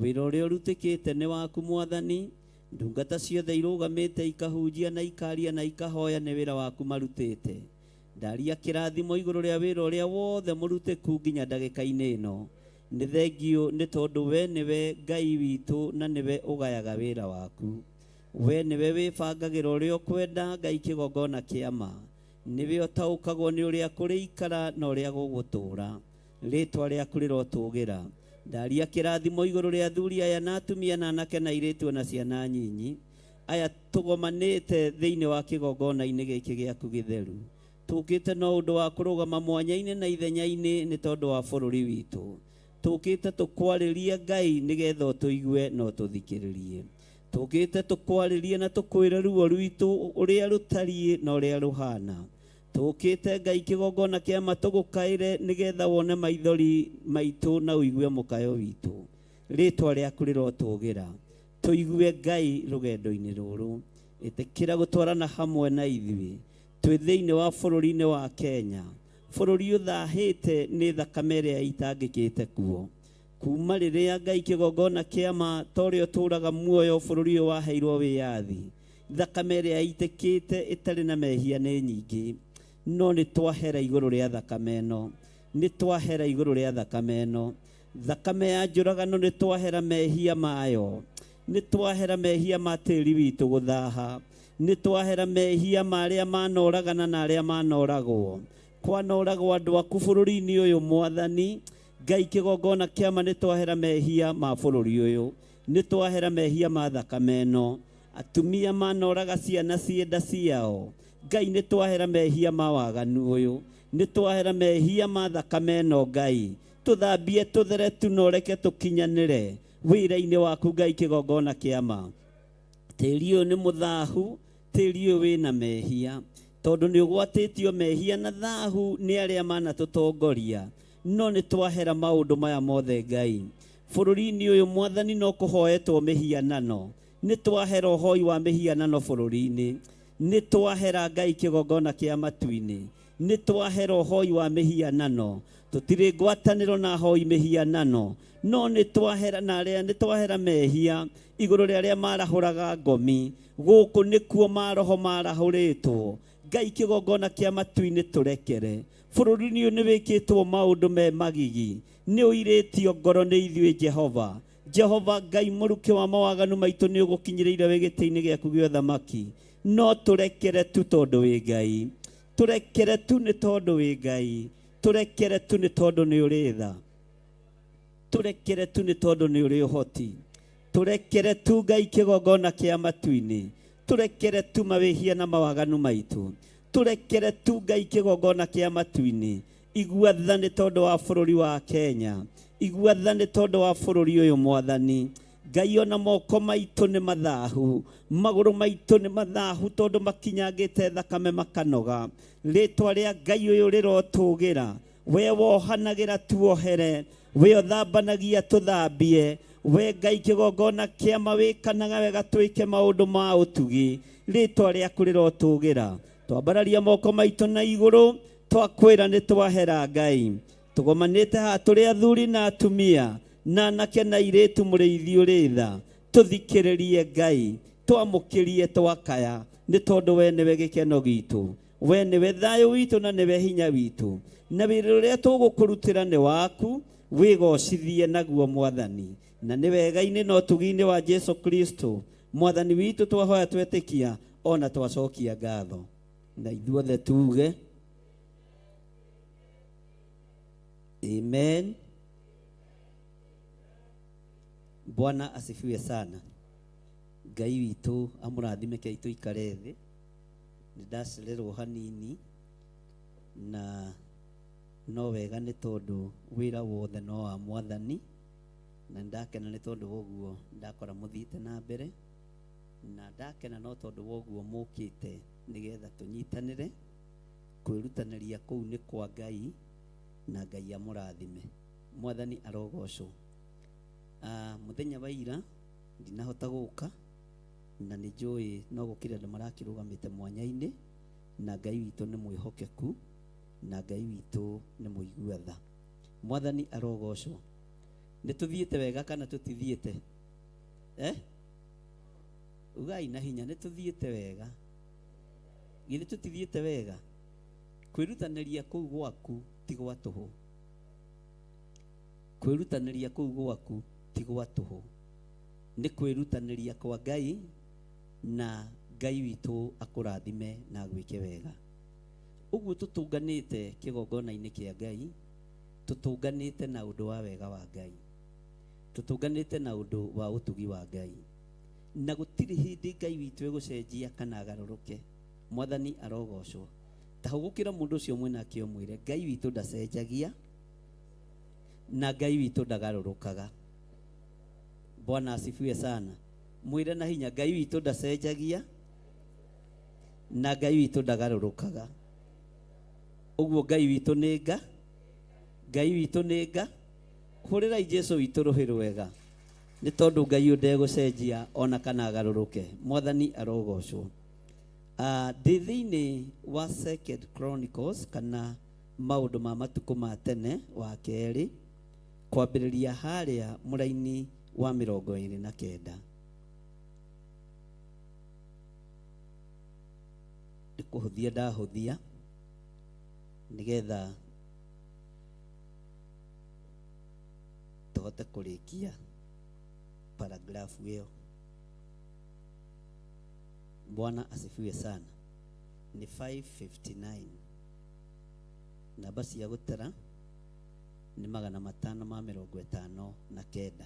Wĩra ũrĩa ũrutĩkĩte nĩ waku Mwathani. Ndungata ciothe irũgamĩte ikahunjia na ikaria na ikahoya nĩ wĩra waku marutĩte. Ndaria kĩrathimo igũrũ rĩa wĩra ũrĩa wothe mũrutĩku nginya ndagĩka-inĩ ĩno. Nĩ thengiũ nĩ tondũ we nĩwe Ngai witũ na nĩwe ũgayaga wĩra waku. We nĩwe wĩbangagĩra ũrĩa ũkwenda Ngai kĩgongona kĩa ma. Nĩwe ũtaũkagwo nĩ ũrĩa kũrĩikara na ũrĩa gũgũtũũra. Rĩtwa rĩaku rĩrotũgĩra. Ndaria kĩrathimo igũrũ rĩa athuri aya na atumia na anake na airĩtu na ciana nyinyi. Aya tũgomanĩte thĩinĩ wa kĩgongona-inĩ gĩkĩ gĩaku gĩtheru. Tũkĩte no ũndũ wa kũrũgama mwanya-inĩ na ithenya-inĩ nĩ tondũ wa bũrũri witũ. Tũkĩte tũkwarĩrie Ngai nĩgetha ũtũigue na ũtũthikĩrĩrie. Tũkĩte tũkwarĩrie na tũkwĩre ruo rwitũ ũrĩa rũtariĩ na ũrĩa rũhana. Tũkĩte Ngai kĩgongona kĩa ma tũgũkaĩre nĩgetha wone maithori maitũ na ũigue mũkayo witũ. Rĩtwa rĩaku rĩrotũgĩra. Tũigue Ngai rũgendo-inĩ rũrũ. Ĩtĩkĩra gũtwarana hamwe na ithuĩ. Twĩ thĩinĩ wa bũrũri-inĩ wa Kenya. Bũrũri ũthahĩte nĩ thakame ĩrĩa ĩitangĩkĩte kuo. Kuma rĩrĩa Ngai kĩgongona kĩa ma ta ũrĩa ũtũũraga muoyo bũrũri ũyũ waheirwo wĩyathi. Thakame ĩrĩa ĩitĩkĩte ĩtarĩ na mehia nĩ nyingĩ. No nĩ twahera igũrũ rĩa thakame ĩno. Nĩ twahera igũrũ rĩa thakame ĩno. Thakame ya njũragano nĩ twahera mehia mayo. Nĩ twahera mehia ma tĩri witũ gũthaha. Nĩ twahera mehia ma arĩa manoragana na arĩa manoragwo. Kwanoragwo andũ aku bũrũri-inĩ ũyũ Mwathani. Ngai kĩgongona kĩa ma nĩ twahera mehia ma bũrũri ũyũ. Nĩ twahera mehia ma thakame ĩno. Atumia manoraga ciana cienda ciao. Ngai nĩ twahera mehia ma waganu ũyũ. Nĩ twahera mehia ma thakame ĩno Ngai. Tũthambie tũthere tu na ũreke tũkinyanĩre wĩra-inĩ waku Ngai kĩgongona kĩa ma. Tĩri ũyũ nĩ mũthahu, tĩri ũyũ wĩna mehia. Tondũ nĩ ũgwatĩtio mehia na thahu nĩ arĩa manatũtongoria. No nĩ twahera maũndũ maya mothe Ngai. Bũrũri-inĩ ũyũ Mwathani no kũhoetwo mĩhianano. Nĩ twahera ũhoi wa mĩhianano bũrũri-inĩ. Nĩ twahera Ngai kĩgongona kĩa matu-inĩ. Nĩ twahera ũhoi wa mĩhianano. Tũtirĩ ngwatanĩro na ahoi mĩhianano. No nĩ twahera na arĩa nĩ twahera mehia igũrũ rĩa arĩa marahũraga ngomi. Gũkũ nĩkuo maroho marahũrĩtwo. Ngai kĩgongona kĩa matu-inĩ tũrekere. Bũrũri-inĩ ũyũ nĩ wĩkĩtwo maũndũ me magigi. Nĩ ũirĩtio ngoro nĩ ithuĩ Jehova. Jehova Ngai mũrukĩ wa mawaganu maitũ nĩ ũgũkinyĩrĩire wĩ gĩtĩ-inĩ gĩaku gĩa ũthamaki. No tũrekere tu tondũ wĩ Ngai. Tũrekere tu nĩ tondũ wĩ Ngai. Tũrekere tu nĩ tondũ nĩ ũrĩ tha. Tũrekere tu nĩ tondũ nĩ ũrĩ ũhoti. Tũrekere tu Ngai kĩgongona kĩa matu-inĩ. Tũrekere tu mawĩhia na mawaganu maitũ. Tũrekere tu Ngai kĩgongona kĩa matu-inĩ. Igua tha nĩ tondũ wa bũrũri wa Kenya. Igua tha nĩ tondũ wa bũrũri ũyũ Mwathani. Ngai ona moko maitũ nĩ mathahu. Magũrũ maitũ nĩ mathahu tondũ makinyangĩte thakame makanoga. Rĩtwa rĩa Ngai ũyũ rĩrotũgĩra. We wohanagĩra tuohere. We ũthambanagia tũthambie. We Ngai kĩgongona kĩa ma wĩkanaga wega twĩke maũndũ ma ũtugi. Rĩtwa rĩaku rĩrotũgĩra. Twambararia moko maitũ na igũrũ. Twakwĩra nĩ twahera Ngai. Tũgomanĩte haha tũrĩ athuri na atumia na anake na airĩtu mũrĩithi ũrĩ tha. Tũthikĩrĩrie Ngai, twamũkĩrie twakaya, nĩ tondũ we nĩwe gĩkeno gitũ, we nĩwe thayũ witũ na nĩwe hinya witũ, na wĩra ũrĩa tũgũkũrutĩra nĩ waku, wĩgocithie naguo Mwathani, na nĩ wega-inĩ na ũtugi-inĩ wa Jesu Kristo Mwathani witũ twahoya twetĩkia ona twacokia ngatho, na ithuothe tuge amen. Bwana asifiwe sana. Ngai witũ amũrathime kei tũikare thĩ. Nĩ ndacererwo hanini na no wega nĩ tondũ wĩra wothe no wa Mwathani, na ndakena nĩ tondũ wa ũguo ndakora mũthiĩte na mbere, na ndakena no tondũ wa ũguo mũkĩte nĩgetha tũnyitanĩre kwĩrutanĩria kũu nĩ kwa Ngai, na Ngai amũrathime. Mwathani arogocwo. Mũthenya wa ira ndinahota gũka, na nĩ njũĩ no gũkĩrĩ andũ marakĩrũgamĩte mwanya-inĩ, na Ngai witũ nĩ mwĩhokeku, na Ngai witũ nĩ mũigua tha. Mwathani arogocwo. Nĩ tũthiĩte wega kana tũtithiĩte? Ugai na hinya, nĩ tũthiĩte wega. Githĩ tũtithiĩte wega? Kwĩrutanĩria kũu gwaku ti gwa tũhũ. Kwĩrutanĩria kũu gwaku ti gwa tũhũ. Nĩ kwĩrutanĩria kwa Ngai, na Ngai witũ akũrathime na agwĩke wega. Ũguo tũtũnganĩte kĩgongona-inĩ kĩa Ngai, tũtũnganĩte na ũndũ wa wega wa Ngai, tũtũnganĩte na ũndũ wa ũtugi wa Ngai, na gũtirĩ hĩndĩ Ngai witũ egũcenjia kana agarũrũke. Mwathani arogocwo. Ta hũgũkĩra mũndũ ũcio mwĩnake ũmwĩre Ngai witũ ndacenjagia na Ngai witũ ndagarũrũkaga. Bwana asifiwe sana. Mwĩre na hinya, Ngai witũ ndacenjagia na Ngai witũ ndagarũrũkaga. Ũguo Ngai witũ nĩ nga, Ngai witũ nĩ nga. Hũrĩrai Jesu witũ rũhĩ rwega, nĩ tondũ Ngai ũyũ ndegũcenjia ona kana agarũrũke. Mwathani arogocwo. Ndĩ thĩinĩ wa Second Chronicles kana maũndũ ma matukũ ma tene wa kerĩ, kwambĩrĩria harĩa mũraini wa 29. Nĩ kũhũthia ndahũthia nĩgetha tũhote kũrĩkia paragrafu ĩyo. Bwana asifiwe sana. Ni 559. Namba cia gũtara nĩ 559.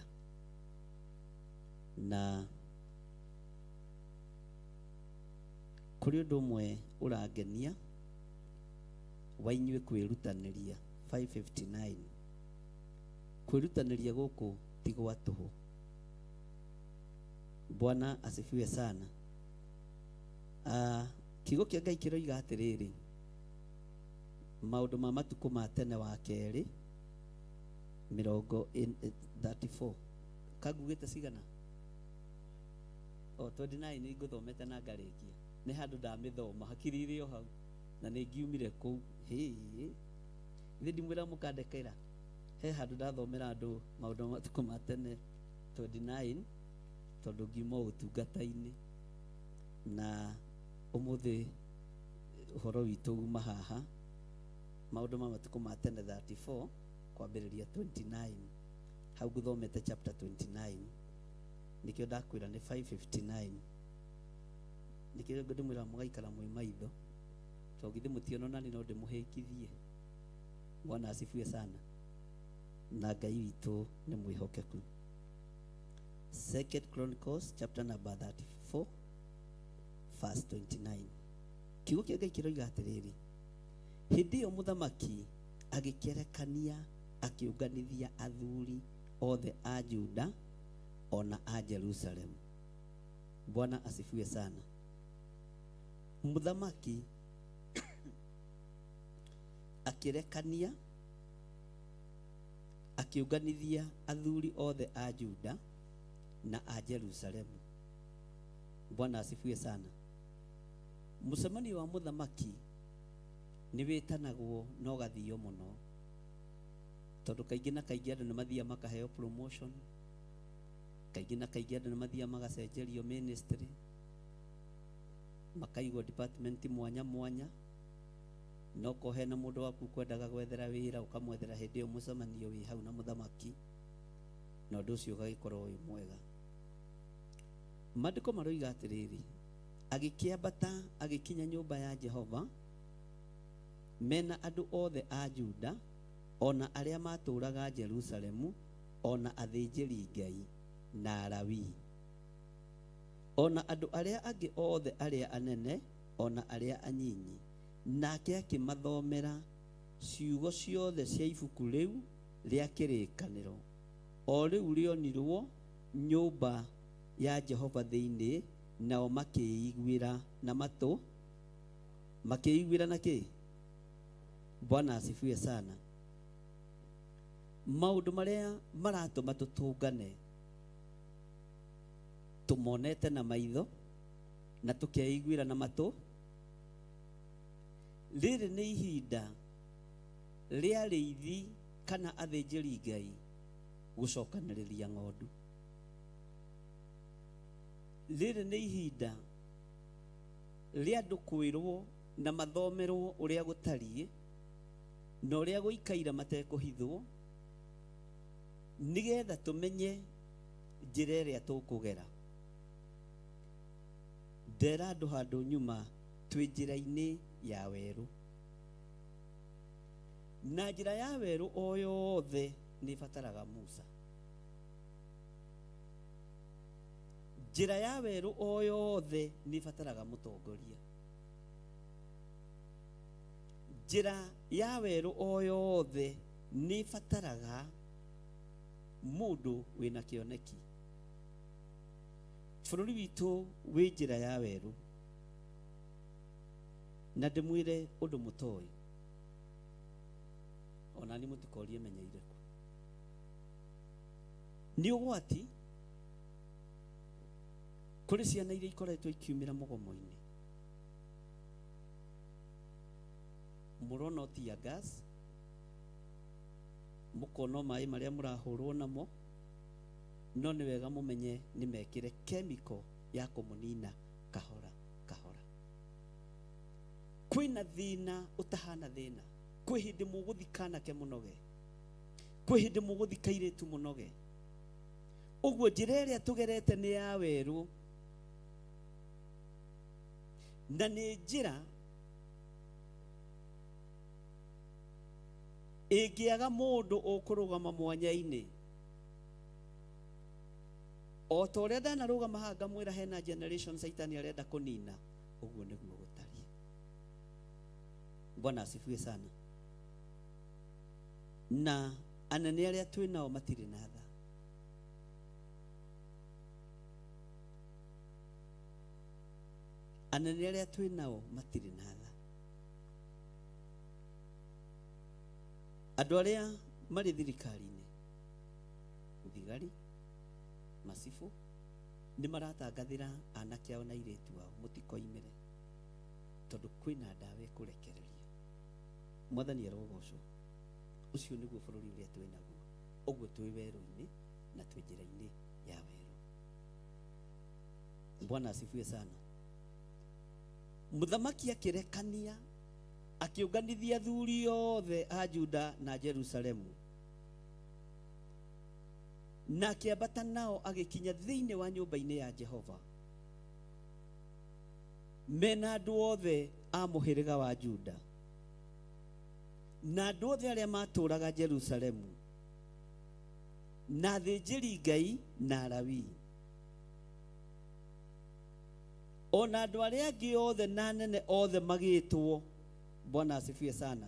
Na kũrĩ ũndũ ũmwe ũrangenia wa inyuĩ kwĩrutanĩria. 559. Kwĩrutanĩria gũkũ ti gwa tũhũ. Bwana asifiwe sana. Kiugo kĩa Ngai kĩroiga atĩrĩrĩ, maũndũ ma matukũ ma tene wa kerĩ 34. Kangugĩte cigana? O 29 nĩ ngũthomete na ngarĩkia. Nĩ handũ ndamĩthoma hakiri irĩ o hau na nĩ ngiumire kũu. Hĩ, githĩ ndimwĩra mũkandekera? He handũ ndathomera andũ maũndũ ma matukũ ma tene 29 tondũ ngiuma ũtungata-inĩ, na ũmũthĩ ũhoro witũ uma haha maũndũ ma matukũ ma tene 34 kwambĩrĩria 29. Hau ngũthomete chapter 29, nĩkĩo ndakwĩra nĩ 559. Nĩkĩo ndĩmwĩra mũgaikara mwĩ maitho, tondũ githĩ mũtiona nani no ndĩmũhĩkithie. Bwana asifiwe sana. Na Ngai witũ nĩ mwĩhokeku. Second Chronicles chapter number 34 verse 29. Kiugo kĩa Ngai kĩroiga atĩrĩrĩ, hĩndĩ ĩyo mũthamaki agĩkerekania akĩũnganithia athuri othe a Juda ona a Jerusalemu. Bwana asifiwe sana. Mũthamaki akĩrekania akĩũnganithia athuri othe a Juda na a Jerusalemu. Bwana asifiwe sana. Mũcemanio wa mũthamaki Nĩ wĩtanagwo na ũgathio mũno, tondũ kaingĩ na kaingĩ andũ nĩ mathiaga makaheo promotion, kaingĩ na kaingĩ andũ nĩ mathiaga magacenjerio ministry, makaigwo department mwanya mwanya. No ko hena mũndũ waku kwendaga gwethera wĩra, ũkamwethera hĩndĩ ĩyo mũcemanio wĩ hau na mũthamaki, na ũndũ ũcio ũgagĩkorwo wĩ mwega. Maandĩko maroiga atĩrĩrĩ, agĩkĩambata agĩkinya nyũmba ya Jehova mena andũ othe a Juda, ona arĩa matũũraga Jerusalemu, ona athĩnjĩri Ngai na Alawii, ona andũ arĩa angĩ othe arĩa anene, ona arĩa anyinyi. Nake akĩmathomera ciugo ciothe cia ibuku rĩu rĩa kĩrĩkanĩro, o rĩu rĩonirwo nyũmba ya Jehova thĩinĩ, nao makĩiguĩra na matũ, makĩiguĩra na kĩ? Bwana asifiwe sana. Maũndũ marĩa maratũma tũtũngane tũmonete na maitho na tũkeiguĩra na matũ, rĩrĩ nĩ ihinda rĩa rĩithi kana athĩnjĩri Ngai gũcokanĩrĩria ng'ondu. Rĩrĩ nĩ ihinda rĩa andũ kwĩrwo na mathomerwo ũrĩa gũtariĩ na ũrĩa gũikaire matekũhithwo, nĩgetha tũmenye njĩra ĩrĩa tũkũgera. Ndera andũ handũ nyuma twĩ njĩra-inĩ ya werũ, na njĩra ya werũ o yothe nĩ ĩbataraga Musa. Njĩra ya werũ o yothe nĩ ĩbataraga mũtongoria. Njĩra ya werũ o yothe nĩ ĩbataraga mũndũ wĩna kĩoneki. Bũrũri witũ wĩ njĩra ya werũ, na ndĩmwĩre ũndũ mũtoĩ, ona ni mũtikorie menyeire kũ. Nĩ ũgwati kũrĩ ciana iria ikoretwo ikiumĩra mũgomo-inĩ. Mũrona tear gas, mũkona maĩ marĩa mũrahũrwo namo, no nĩ wega mũmenye nĩ mekĩre chemical ya kũmũnina kahora kahora. Kwĩna thĩna ũtahana thĩna, kwĩ hĩndĩ mũgũthika anake mũnoge, kwĩ hĩndĩ mũgũthika airĩtu mũnoge. Ũguo njĩra ĩrĩa tũgerete nĩ ya werũ, na nĩ njĩra ĩngĩaga mũndũ ũkũrũgama mwanya-inĩ. O ta ũrĩa ndanarũgama haha ngamwĩra hena generation Saitani arenda kũnina, ũguo nĩguo gũtariĩ. Bwana asifiwe sana. Na anene arĩa twĩ nao matirĩ na tha. Anene arĩa twĩ nao matirĩ na tha. Andũ arĩa marĩ thirikari-inĩ, thigari, macibũ, nĩ maratangathĩra anake ao na airĩtu ao mũtikoimĩre, tondũ kwĩna ndawa ĩkũrekererio. Mwathani arogocwo. Ũcio nĩguo bũrũri ũrĩa twĩ naguo. Ũguo twĩ werũ-inĩ na twĩ njĩra-inĩ ya werũ. Bwana asifiwe sana. Mũthamaki akĩrekania akĩũnganithia athuri othe a Juda na Jerusalemu, na akĩambata nao agĩkinya thĩinĩ wa nyũmba-inĩ ya Jehova mena andũ othe a mũhĩrĩga wa Juda na andũ othe arĩa matũũraga Jerusalemu na athĩnjĩri Ngai na Alawii, ona andũ arĩa angĩ othe na anene othe magĩtwo. Bwana asifiwe sana.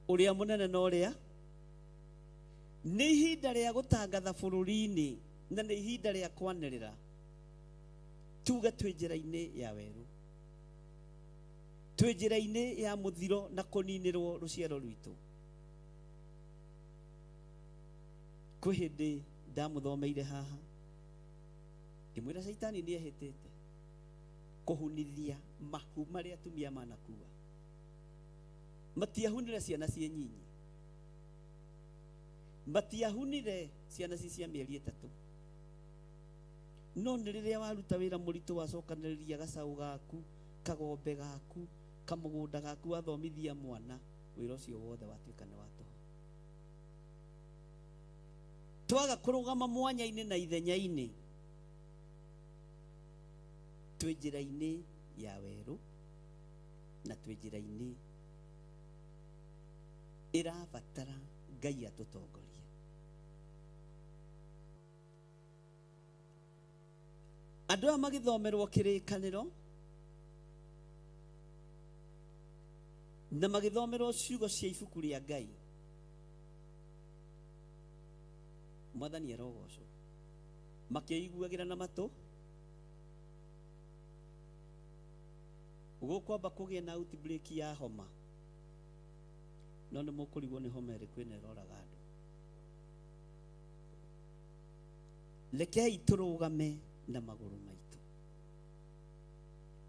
Ũrĩa mũnene na ũrĩa nĩ ihinda rĩa gũtangatha bũrũri-inĩ, na nĩ ihinda rĩa kwanĩrĩra tuge twĩ njĩra-inĩ ya werũ, twĩ njĩra-inĩ ya mũthiro na kũninĩrwo rũciaro rwitũ. Kwĩ hĩndĩ ndamũthomeire haha ngĩmwĩra Caitani nĩ ehĩtĩte kũhunithia mahu marĩa atumia manakua. Matiahunire ciana ciĩ nyinyi. Matiahunire ciana ci cia mĩeri 3. No nĩ rĩrĩa waruta wĩra mũritũ wacokanĩrĩria gacaũ gaku, kagombe gaku, kamũgũnda gaku wathomithia mwana, wĩra ũcio wothe watuĩka nĩ wa tũhũ. Twaga kũrũgama mwanya-inĩ na ithenya-inĩ, twĩ njĩra-inĩ ya werũ na twĩ njĩra-inĩ ĩrabatara Ngai atũtongorie. Andũ aya magĩthomerwo kĩrĩkanĩro na magĩthomerwo ciugo cia ibuku rĩa Ngai, Mwathani arogocwo, makĩiguagĩra na matũ. Gũkwamba kũgĩa na outbreak ya homa, no nĩ mũkũrigwo nĩ homa ĩrĩkũ ĩno ĩroraga andũ. Rekei tũrũgame na magũrũ maitũ,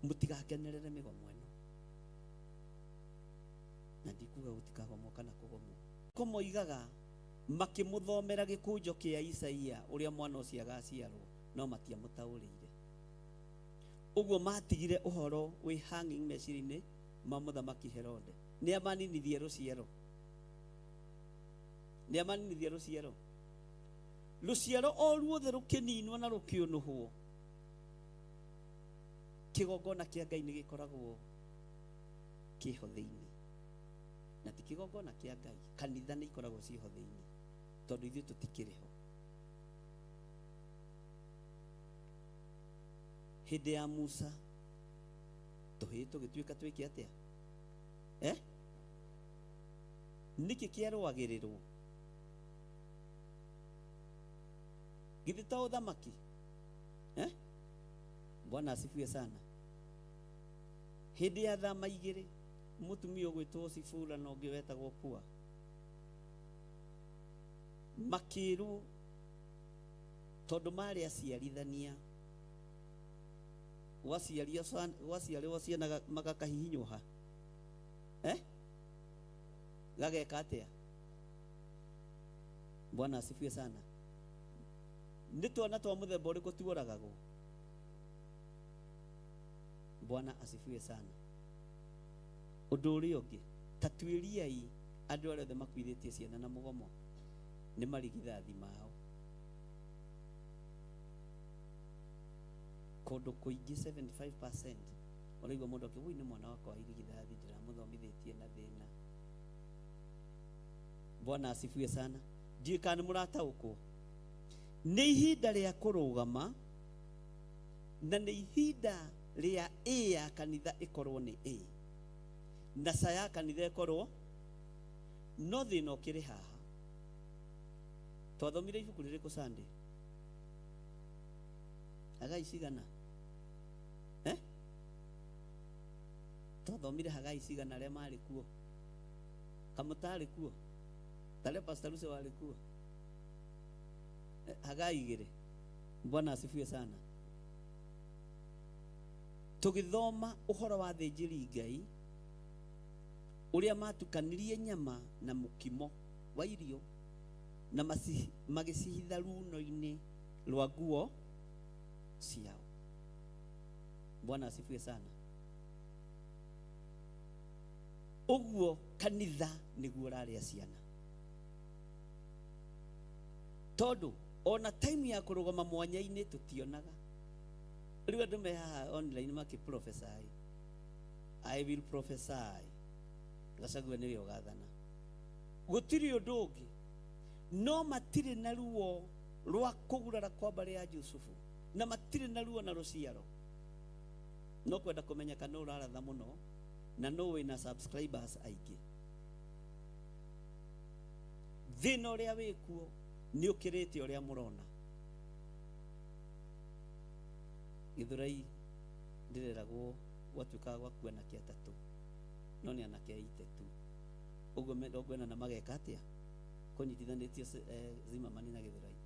mũtigakenerere mĩgomo ĩno, na ndikuga gũtikagomwo kana kũgomwo. Ko moigaga makĩmũthomera gĩkũnjo kĩa Isaia ũrĩa mwana ũcio agaciarwo, no matiamũtaũrĩire. Ũguo matigire ũhoro wĩ hanging meciria-inĩ ma mũthamaki Herode. Nĩ amaninithie rũciaro, nĩ amaninithie rũciaro, rũciaro o ruothe rũkĩninwo na rũkĩũnũhwo. Kĩgongona kĩa Ngai nĩ gĩkoragwo kĩho thĩinĩ, na ti kĩgongona kĩa Ngai, kanitha nĩ ikoragwo ciĩho thĩinĩ, tondũ ithuĩ tũtikĩrĩ ho. Hĩndĩ ya Musa tũhĩĩ tũgĩtuĩka twĩke atĩa? Nĩkĩ kĩarũagĩrĩrwo? Githĩ to ũthamaki? Bwana asifiwe sana. Hĩndĩ ya thama igĩrĩ, mũtumia ũgwĩtwo Sifura na ũngĩ wetagwo Pua makĩrwo tondũ marĩ aciarithania, gwaciarĩrwo ciana magakahihinywo ha gageka atĩa? Bwana asifiwe sana. Nĩ twana twa mũthemba ũrĩkũ tuoragagwo? Bwana asifiwe sana. Ũndũ ũrĩa ũngĩ, ta tuĩriai andũ arĩa othe makuithĩtie ciana na mũgomo nĩ marigithathi mao. Kũndũ kũingĩ 75% ũraigua mũndũ akĩ, "Ũyũ nĩ mwana wakwa wa irigithathi, ndĩramũthomithĩtie na thĩna." Bwana asifiwe sana. Ndiũĩ kana nĩ mũrataũkwo. Nĩ ihinda rĩa kũrũgama na nĩ ihinda rĩa A ya kanitha ĩkorwo nĩ A na C ya kanitha ĩkorwo no thĩna ũkĩrĩ haha. Twathomire ibuku rĩrĩkũ Sunday? Hagai cigana? Twathomire Hagai cigana arĩa marĩ kuo? Kamũtarĩ kuo? Tarĩa Pastor Lucy warĩ kuo? Hagai 2. Bwana asifiwe sana. Tũgĩthoma ũhoro wa thĩnjĩri Ngai ũrĩa matukanirie nyama na mũkimo wa irio na magĩcihitha runo-inĩ rwa nguo ciao. Bwana asifiwe sana. Ũguo kanitha nĩguo ũrarĩa ciana, tondũ ona time ya kũrũgama mwanya-inĩ tũtionaga. Rĩu andũ me haha online makĩ prophesy, I will prophesy, Gachagua nĩwe ũgathana, gũtirĩ ũndũ ũngĩ. No matirĩ na ruo rwa kũgurara kwa mbarĩ ya Jusufu, na matirĩ na ruo na rũciaro. No kwenda kũmenya kana ũraratha mũno na no wĩna subscribers aingĩ. Thĩna ũrĩa wĩkuo nĩ ũkĩrĩte ũrĩa mũrona. Gĩthũrai ndĩreragwo gwatuĩkaga gwakua anake atatũ, no nĩ anake aite tu. Ũguo 40 na mageka atĩa? Kũnyitithanĩtio Zimmerman na Gĩthũrai.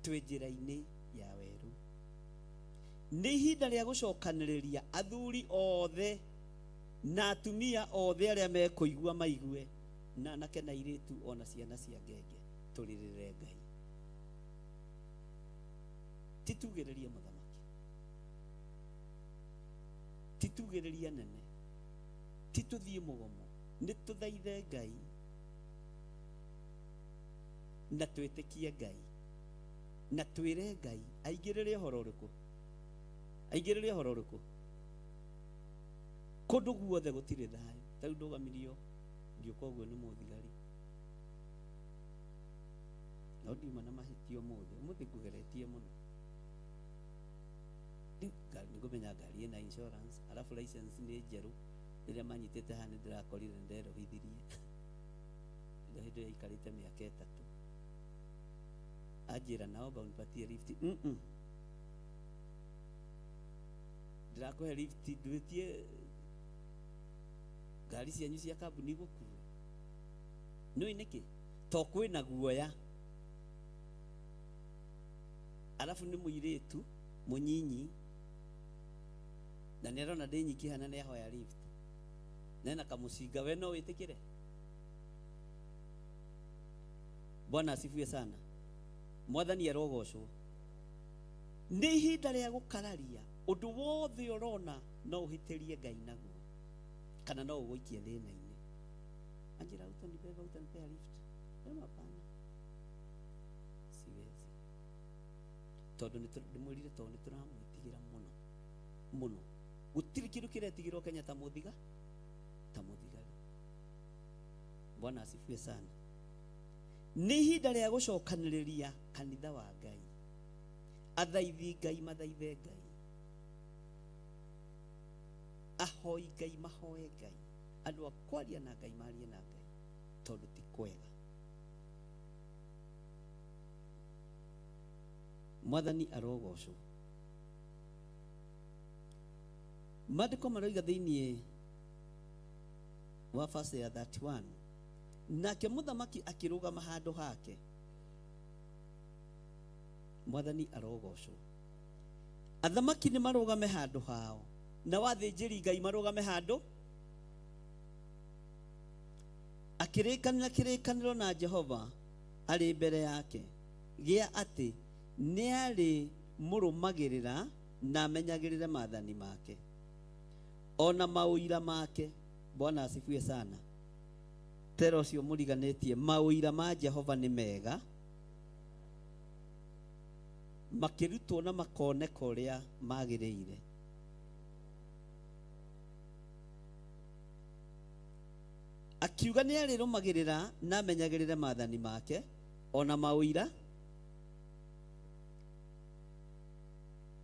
Twĩ njĩra-inĩ ya werũ. Nĩ ihinda rĩa gũcokanĩrĩria athuri othe Na atumia othe arĩa mekũigua maigue, na anake na airĩtu ona ciana cia ngenge, tũrĩrĩre Ngai. Ti tugĩrĩrie mũthamaki, ti tugĩrĩrie nene, ti tũthiĩ mũgomo, nĩ tũthaithe Ngai na twĩtĩkie Ngai na twĩre Ngai aingĩrĩre ũhoro ũrĩkũ, aingĩrĩre ũhoro ũrĩkũ. Kũndũ guothe gũtirĩ thayũ. Ta rĩu ndũgamirio ngĩũka ũguo nĩ mũthigari, no ndiuma na mahĩtia ũmũthĩ, ũmũthĩ ngũgeretie mũno. Rĩu nĩngũmenya ngari ĩna insurance, alafu license nĩ njerũ. Rĩrĩa manyitĩte haha nĩndĩrakorire nĩnderohithirie. Ĩno hĩndĩ ĩyo yaikarĩte mĩaka 3. Anjĩra naomba unipatie lift. Ndĩrakũhe lift ndwĩtie ngari cianyu cia kambuni gũkue. Nĩũĩ nĩkĩ? To kwĩna guoya. Alafu nĩ mũirĩtu mũnyinyi na nĩarona ndĩ nyiki hana nĩahoya lift. Nena kamũcinga, we no wĩtĩkĩre? Bwana asifiwe sana. Mwathani arogocwo. Nĩ ihinda rĩa gũkararia ũndũ wothe ũrona no ũhĩtĩrie Ngai naguo, kana no ũgũikie thĩna-inĩ. Anjĩra utanibeba, utanipea lift. Sema hapana, siwezi. Tondũ ndĩmwĩrire tondũ nĩtũramwĩtigĩra mũno mũno. Gũtirĩ kĩndũ kĩretigĩrwo Kenya ta mũthiga, ta mũthigari. Bwana asifiwe sana. Nĩ ihinda rĩa gũcokanĩrĩria kanitha wa Ngai. Athaithi Ngai mathaithe Ngai, ahoi Ngai mahoe Ngai, andũ a kwaria na Ngai marie na Ngai, tondũ ti kwega. Mwathani arogocwo. Maandĩko maroiga thĩinĩ wa verse ya 31, nake mũthamaki akĩrũgama handũ hake. Mwathani arogocwo. Athamaki nĩ marũgame handũ hao, na wathĩnjĩri Ngai marũgame handũ. Akĩrĩkanĩra kĩrĩkanĩro na Jehova arĩ mbere yake, gĩa atĩ nĩarĩ mũrũmagĩrĩra na amenyagĩrĩre maathani make ona maũira make. Bwana asifiwe sana. Tera ũcio mũriganĩtie, maũira ma Jehova nĩ mega, makĩrutwo na makoneka ũrĩa magĩrĩire. Akiuga nĩ arĩrũmagĩrĩra na amenyagĩrĩre maathani make ona maũira.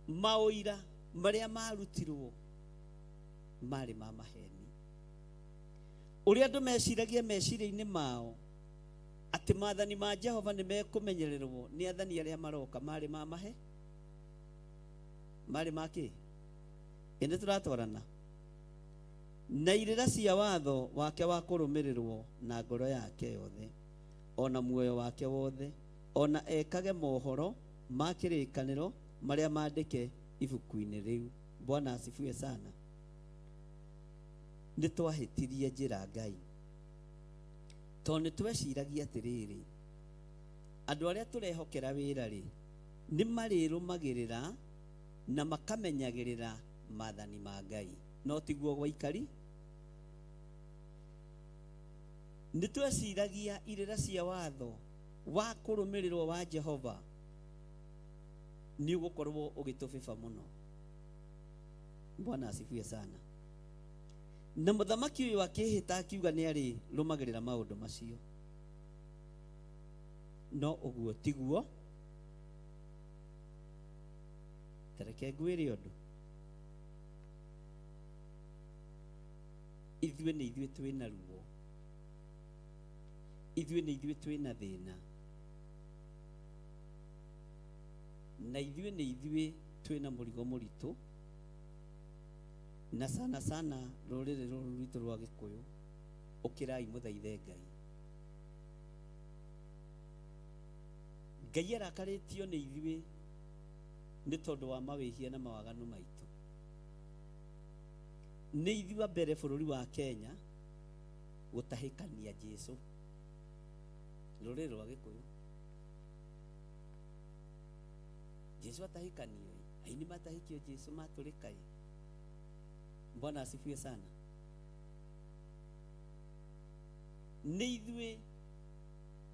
Maũira marĩa marutirwo marĩ ma maheni. Ũrĩa andũ meciragia meciria-inĩ mao atĩ maathani ma Jehova nĩ mekũmenyererwo nĩ athani arĩa maroka marĩ ma mahe, marĩ ma kĩ? Ĩ nĩtũratwarana na irĩra cia watho wake wa kũrũmĩrĩrwo na ngoro yake yothe ona muoyo wake wothe, ona ekage mohoro ma kĩrĩkanĩro marĩa mandĩke ibuku-inĩ rĩu. Bwana asifiwe sana. Nĩ twahĩtirie njĩra Ngai, tondũ nĩ tweciragia atĩrĩrĩ, andũ arĩa tũrehokera wĩra rĩ nĩ marĩrũmagĩrĩra na makamenyagĩrĩra maathani ma Ngai, no tiguo gwaikari. Nĩ tweciragia irĩra cia watho wa kũrũmĩrĩrwo wa Jehova nĩ ũgũkorwo ũgĩtũbĩba mũno. Bwana asifiwe sana. Na mũthamaki ũyũ akĩhĩta akiuga nĩ arĩrũmagĩrĩra maũndũ macio, no ũguo tiguo. Tareke ngwĩre ũndũ, ithuĩ nĩ ithuĩ twĩna ruo, ithuĩ nĩ ithuĩ twĩna thĩna, na ithuĩ nĩ ithuĩ twĩna mũrigo mũritũ, na sana sana rũrĩrĩ rũrũ rwitũ rwa Gĩkũyũ. Ũkĩrai mũthaithe Ngai. Ngai arakarĩtio nĩ ithuĩ nĩ tondũ wa mawĩhia na mawaganu maitũ. Nĩ ithuĩ a mbere bũrũri wa Kenya gũtahĩkania Jesu rũrĩrĩ rwa Gĩkũyũ. Jesu atahĩkanio ĩ, aini matahĩkio Jesu matũrĩka ĩ. Bwana asifiwe sana. Nĩ ithuĩ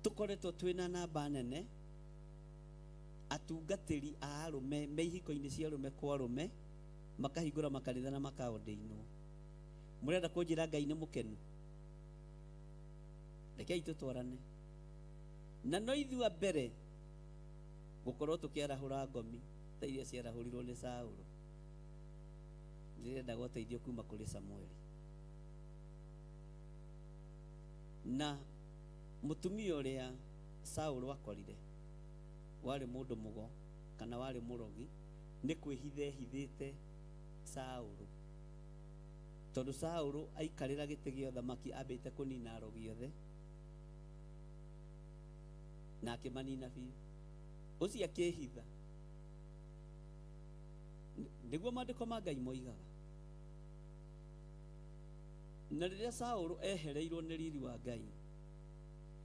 tũkoretwo twĩna namba nene atungatĩri a arũme me ihiko-inĩ cia arũme kwa arũme makahingũra makanitha na makaondĩinwo. Mũrenda kũnjĩra Ngai nĩ mũkenu? Rekei tũtwarane. Na no ithuĩ a mbere gũkorwo tũkĩarahũra ngomi ta iria ciarahũrirwo nĩ Saũlũ. Ndĩrendaga ũteithio kuma kũrĩ Samueli. Na mũtumia ũrĩa Saũlũ akorire warĩ mũndũ mũgo kana warĩ mũrogi, nĩ kwĩhitha ehithĩte Saũlũ. Tondũ Saũlũ aikarĩra gĩtĩ gĩa ũthamaki ambĩte kũnina arogi othe na akĩmanina biũ. Ũcio akĩhitha. Nĩguo maandĩko ma Ngai moigaga. Na rĩrĩa Saũlũ ehereirwo nĩ riri wa Ngai,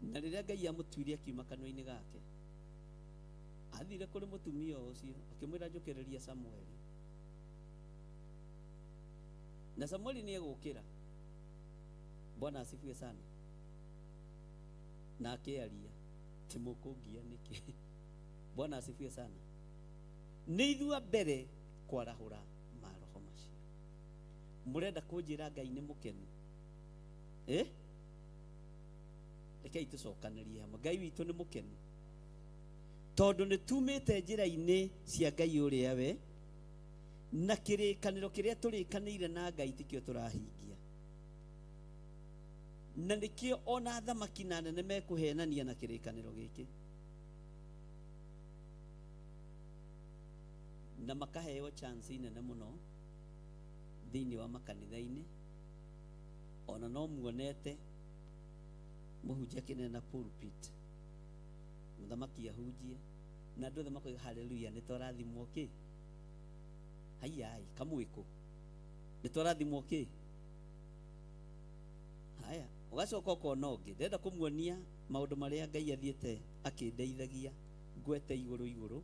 na rĩrĩa Ngai amũtuire akiuma kanua-inĩ gake, athire kũrĩ mũtumia ũcio akĩmwĩra njũkĩrĩria Samueli. Na Samueli nĩ egũkĩra. Bwana asifiwe sana. Na akĩaria timũkũngia nĩkĩ. Bwana asifiwe sana. Nĩ ithuĩ a mbere kwarahũra maroho macio. Mũrenda kũnjĩra Ngai nĩ mũkenu? Rekei tũcokanĩrie hamwe. Ngai witũ nĩ mũkenu tondũ nĩ tumĩte njĩra-inĩ cia Ngai ũrĩa we, na kĩrĩkanĩro kĩrĩa tũrĩkanĩire na Ngai tikĩo tũrahingia. Na nĩkĩo ona athamaki na anene mekũhenania na kĩrĩkanĩro gĩkĩ, na makaheo chance nene mũno thĩinĩ wa makanitha-inĩ. Ona no muonete mũhunjia akĩneana pulpit, mũthamaki ahunjie na andũ othe makoiga haleluya, nĩ twarathimwo kĩ? Haiai kamwĩkũ, nĩ twarathimwo kĩ? Haya, ũgacoka ũkona ũngĩ. Ndĩrenda kũmuonia maũndũ marĩa Ngai athiĩte akĩndeithagia ngwete igũrũ igũrũ,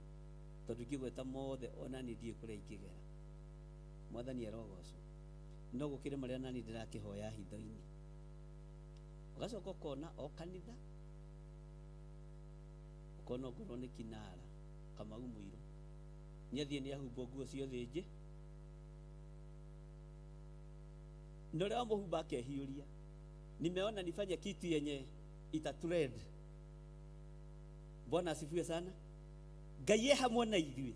tondũ ingĩgweta mothe ona niĩ ndiũĩ kũrĩa ingĩgera. Mwathani arogocwo. No gũkĩrĩ marĩa nani ndĩrakĩhoya hitho-inĩ. Ũgacoka ũkona o kanitha, ũkona ongorwo nĩ kinara Kamau Mũirũ nĩ athiĩ nĩ ahumbwo nguo cia ũthĩnjĩ, na ũrĩa wamũhumba akehiũria, nimeona nifanye kitu yenye ita trend. Bwana asifiwe sana. Ngai e hamwe na ithuĩ.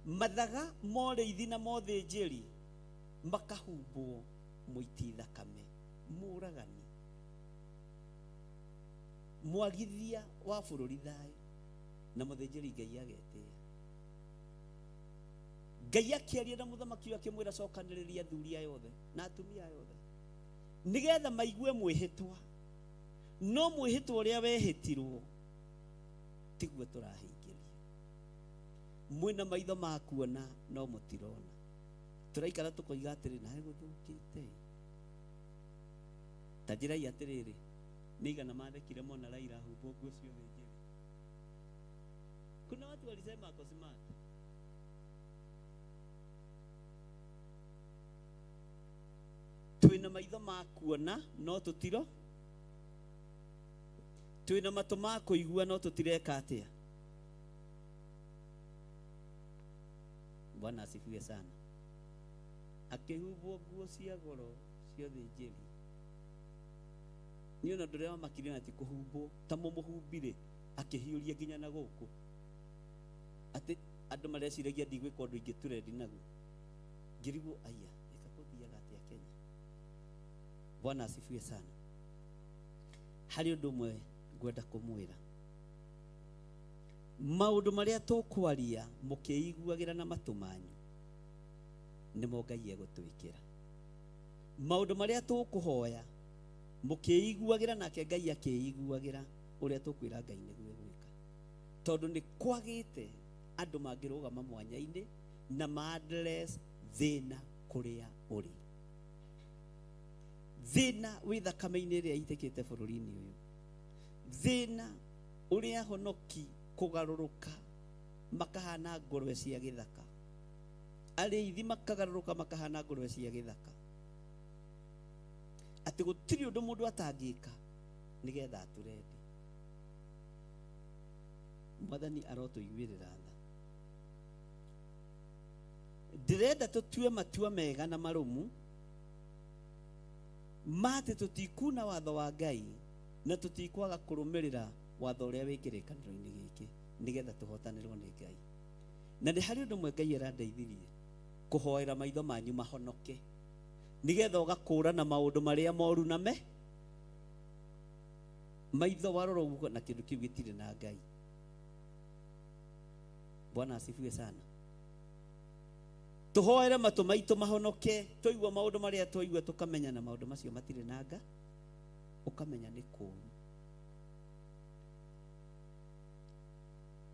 Mathaga morĩithi na mothĩnjĩri makahumbwo mũiti thakame, mũragani, mwagithia wa bũrũri thayũ, na mũthĩnjĩri Ngai agetĩa. Ngai akĩaria na mũthamaki ũyũ akĩmwĩra cokanĩrĩria athuri aya othe na atumia aya othe nĩgetha maigue mwĩhĩtwa. No mwĩhĩtwa ũrĩa wehĩtirwo tiguo tũrahingĩria. Mwĩna maitho ma kuona no mũtirona. Tũraikara tũkoiga atĩrĩ, nawe gũthũkĩte. Ta njĩrai atĩrĩrĩ, nĩ igana mathekire mona Raila ahumbwo nguo cia ũthĩnjĩri? Kuna watu walisema ako smart. Twĩna maitho ma kuona no tũtiro, twĩna matũ ma kũigua no tũtireka atĩa. Bwana asifiwe sana. Akĩhumbwo nguo cia goro cia ũthĩnjĩri. Niĩ ona ũndũ ũrĩa wamakirie na ti kũhumbwo, ta mũmũhumbire akĩhiũria nginya na gũkũ, atĩ andũ mareciragia ndigwĩka ũndũ ingĩturendi naguo. Ngĩrigwo aya ĩka gũthiaga atĩa Kenya. Bwana asifiwe sana. Harĩ ũndũ ũmwe ngwenda kũmwĩra, maũndũ marĩa tũkwaria mũkĩiguagĩra na matũ manyu nĩmo Ngai egũtwĩkĩra. Maũndũ marĩa tũkũhoya mũkĩiguagĩra nake Ngai akĩiguagĩra ũrĩa tũkwĩra Ngai nĩguo egwĩka. Tondũ nĩ kwagĩte andũ mangĩrũgama mwanya-inĩ na ma-address thĩna kũrĩa Kũrĩa ũrĩ. Thĩna wĩ thakame-inĩ ĩrĩa ĩitĩkĩte bũrũri-inĩ ũyũ. Thĩna ũrĩa honoki kũgarũrũka makahana ngũrwe cia gĩthaka. Arĩithi makagarũrũka makahana ngũrwe cia gĩthaka. Atĩ gũtirĩ ũndũ mũndũ atangĩka nĩgetha ature thĩ. Mwathani arotũiguĩrĩra tha. Ndĩrenda tũtue matua mega na marũmu ma atĩ tũtikuna watho wa Ngai na tũtikwaga kũrũmĩrĩra watho ũrĩa wĩ kĩrĩkanĩro-inĩ gĩkĩ nĩgetha tũhotanĩrwo nĩ Ngai. Na nĩ harĩ ũndũ ũmwe Ngai arandeithirie kũhoera maitho manyu mahonoke nĩgetha ũgakũrana maũndũ marĩa moru na me maitho warora ũguo na kĩndũ kĩu gĩtirĩ na Ngai. Bwana asifiwe sana. Tũhoere matũ maitũ mahonoke, twaigua maũndũ marĩa twaigua tũkamenya na maũndũ macio matirĩ na Ngai, ũkamenya nĩ kũũru.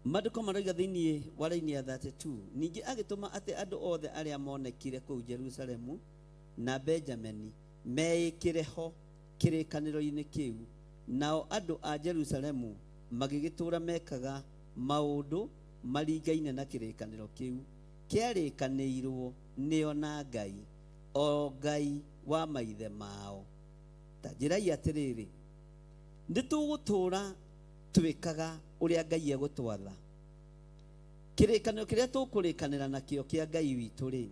Maandĩko maroiga thĩinĩ wa raini ya 32, ningĩ agĩtũma atĩ andũ othe arĩa monekire kũu Jerusalemu na Benjamini meĩkĩre ho kĩrĩkanĩro-inĩ kĩu, nao andũ a Jerusalemu magĩgĩtũũra mekaga maũndũ maringaine na kĩrĩkanĩro kĩu kĩarĩkanĩirwo nĩo na Ngai, o Ngai wa maithe mao. Ta njĩrai atĩrĩrĩ, nĩ tũgũtũũra twĩkaga ũrĩa Ngai egũtwatha? Kĩrĩkanĩro kĩrĩa tũkũrĩkanĩra nakĩo kĩa Ngai witũ rĩ,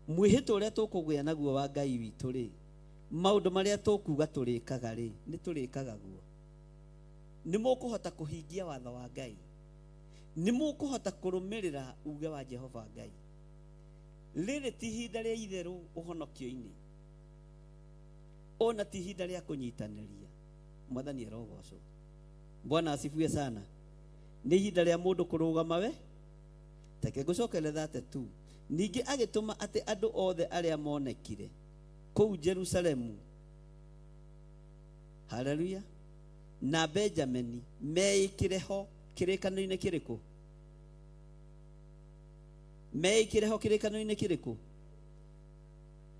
mwĩhĩtwa ũrĩa tũkũgĩa naguo wa Ngai witũ rĩ, maũndũ marĩa tũkuga tũrĩkaga rĩ, nĩ tũrĩkaga guo? Nĩ mũkũhota kũhingia watho wa Ngai? Nĩ mũkũhota kũrũmĩrĩra uge wa Jehova Ngai? Rĩrĩ ti ihinda rĩa itherũ ũhonokio-inĩ, ona ti ihinda rĩa kũnyitanĩria. Mwathani arogocwo. Bwana asifiwe sana. Nĩ ihinda rĩa mũndũ kũrũgama we. Reke ngũcokere 32. Ningĩ agĩtũma atĩ andũ othe arĩa monekire kũu Jerusalemu, haleluya, na Benjamini meĩkĩre ho kĩrĩkanĩro-inĩ kĩrĩkũ? Meĩkĩre ho kĩrĩkanĩro-inĩ kĩrĩkũ?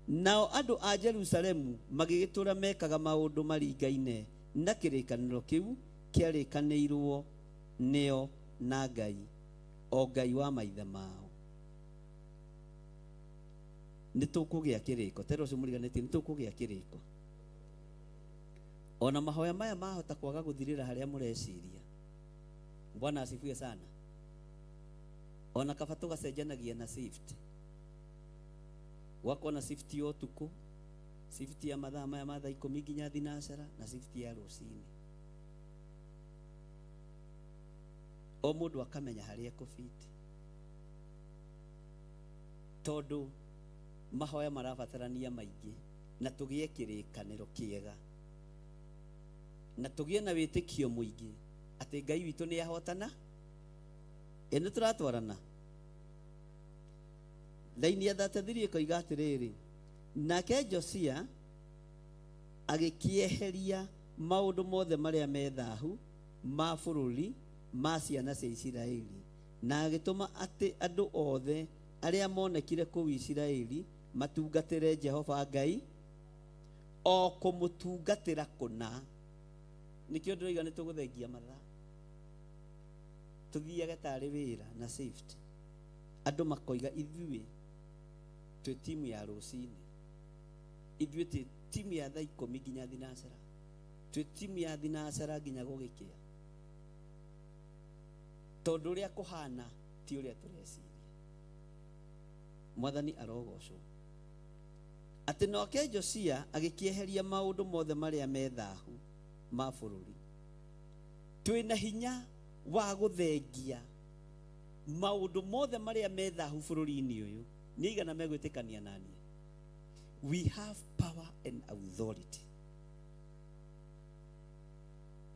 Nao andũ a Jerusalemu magĩgĩtũũra mekaga maũndũ maringaine na kĩrĩkanĩro kĩu kĩarĩkanĩirwo nĩo na Ngai, o Ngai wa maithe mao. Nĩ tũkũgĩa kĩrĩko, tera ũcio mũriganĩtie, nĩ tũkũgĩa kĩrĩko. Ona mahoya maya mahota kwaga gũthirĩra harĩa mũreciria. Bwana asifiwe sana. Ona kaba tũgacenjanagia na shift. Gwakorwo na shift ya ũtukũ, shift ya mathaa maya ma thaa ikũmi nginya thinacara, na shift ya rũcinĩ. O mũndũ akamenya harĩa ekũbiti. Tondũ mahoya marabatarania maingĩ na tũgĩe kĩrĩkanĩro kĩega na tũgĩe na wĩtĩkio mũingĩ atĩ Ngai witũ nĩ ahotana. Ĩ nĩ tũratwarana? Raini ya 33 ĩkoiga atĩrĩrĩ, nake Josia agĩkĩeheria maũndũ mothe marĩa me thahu ma bũrũri ma ciana cia Isiraeli, na agĩtũma atĩ andũ othe arĩa monekire kũu Isiraeli matungatĩre Jehova Ngai, o kũmũtungatĩra kũna. Nĩkĩo ndĩroiga nĩ tũgũthengia mathaa, tũthiage tarĩ wĩra na shift. Andũ makoiga ithuĩ twĩ timu ya rũcinĩ, ithuĩ twĩ timu ya thaa ikũmi nginya thinacara, twĩ timu ya thinacara nginya gũgĩkĩa, tondũ ũrĩa kũhana ti ũrĩa tũreciria. Mwathani arogocwo. Atĩ nake Josia agĩkĩeheria maũndũ mothe marĩa me thahu ma bũrũri. Twĩna hinya wa gũthengia maũndũ mothe marĩa me thahu bũrũri-inĩ ũyũ. Nĩ aigana megwĩtĩkania na niĩ? We have power and authority.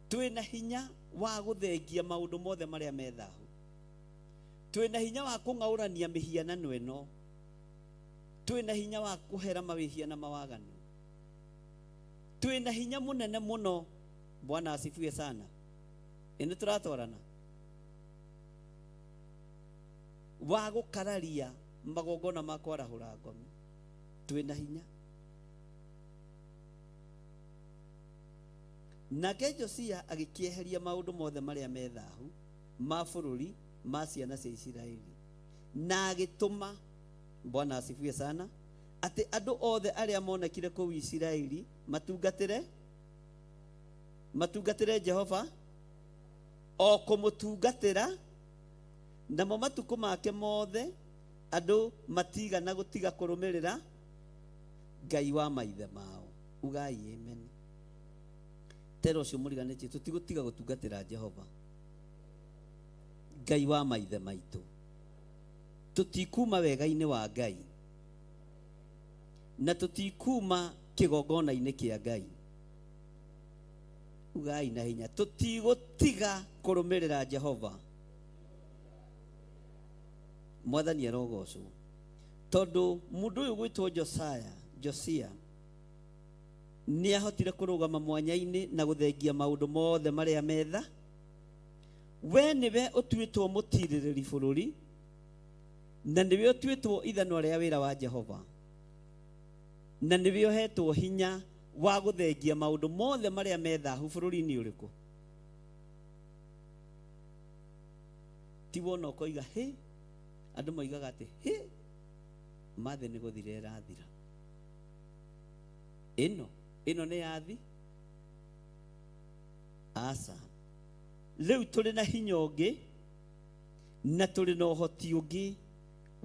Twĩna hinya wa gũthengia maũndũ mothe marĩa me thahu. Twĩna hinya wa kũng'aũrania mĩhianano ĩno. Twĩna hinya wa kũhera mawĩhia na mawaganu. Twĩna hinya mũnene mũno. Bwana asifiwe sana. Ĩ nĩ tũratwarana? Wa gũkararia magongona ma kwarahũra ngomi. Twĩ na hinya. Nake Josia agĩkĩeheria maũndũ mothe marĩa me thahu ma bũrũri ma ciana cia Isiraeli, na agĩtũma, Bwana asifiwe sana, atĩ andũ othe arĩa monekire kũu Isiraeli matungatĩre Jehova o kũmũtungatĩra. Namo matukũ make mothe andũ matigana gũtiga kũrũmĩrĩra Ngai wa maithe mao. Ugai amen. Tera ũcio mũriganĩtie, tũtigũtiga gũtungatĩra Jehova Ngai wa maithe maitũ. Tũtikuma wega-inĩ wa Ngai na tũtikuma kĩgongona-inĩ kĩa Ngai. Ugai na hinya, tũtigũtiga kũrũmĩrĩra Jehova. Mwathani arogocwo, tondũ mũndũ ũyũ gwĩtwo Josiah, Josia, nĩ ahotire kũrũgama mwanya-inĩ na gũthengia maũndũ mothe marĩa metha. We nĩwe ũtuĩtwo mũtirĩrĩri bũrũri, na nĩwe ũtuĩtwo ithanwa rĩa wĩra wa Jehova, na nĩwe ũhetwo hinya wa gũthengia maũndũ mothe marĩa me thahu bũrũri-inĩ ũrĩkũ. Ti wona ũkoiga hĩ, andũ moigaga atĩ hĩ, mathĩ nĩ gũthira ĩrathira, ĩno ĩno nĩ yathi. Aca, rĩu tũrĩ na hinya ũngĩ na tũrĩ na ũhoti ũngĩ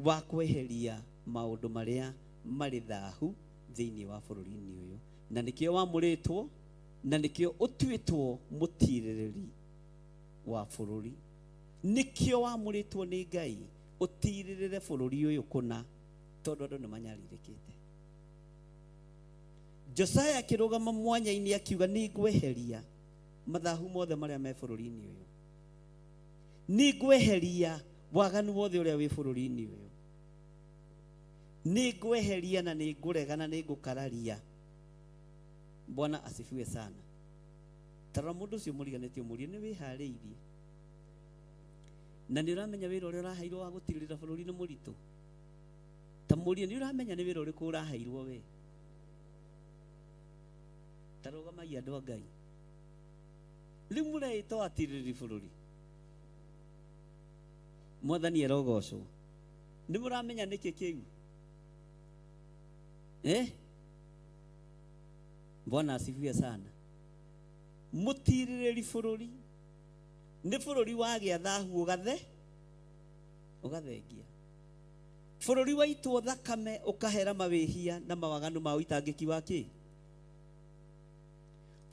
wa kweheria maũndũ marĩa marĩ thahu thĩinĩ wa bũrũri-inĩ ũyũ, na nĩkĩo wamũrĩtwo na nĩkĩo ũtuĩtwo mũtirĩrĩri wa bũrũri. Nĩkĩo wamũrĩtwo nĩ Ngai ũtirĩrĩre bũrũri ũyũ kũna, tondũ andũ nĩ manyarirĩkĩte. Josiah akĩrũgama mwanya-inĩ akiuga, nĩ ngweheria mathahu mothe marĩa me bũrũri-inĩ ũyũ, nĩ ngweheria waganu wothe ũrĩa wĩ bũrũri-inĩ ũyũ, nĩ ngweheria na nĩ ngũrega na nĩ ngũkararia. Bwana asifiwe sana. Tarora mũndũ ũcio mũriganĩtie, mũrie nĩ wĩharĩirie na nĩ ũramenya wĩra ũrĩa ũraheirwo wa gũtirĩrĩra bũrũri nĩ mũritũ. Ta mũrie nĩ ũramenya nĩ wĩra ũrĩkũ ũraheirwo we. Ta rũgamai, andũ a Ngai. Rĩu mũreĩtwo atirĩrĩri bũrũri. Mwathani arogocwo. Nĩ mũramenya nĩkĩ kĩu, eh? Bwana asifiwe sana. Mũtirĩrĩri bũrũri nĩ bũrũri wagĩa thahu ũgathe ũgathengia, bũrũri waitwo thakame ũkahera mawĩhia na mawaganu ma ũitangĩki wa kĩ,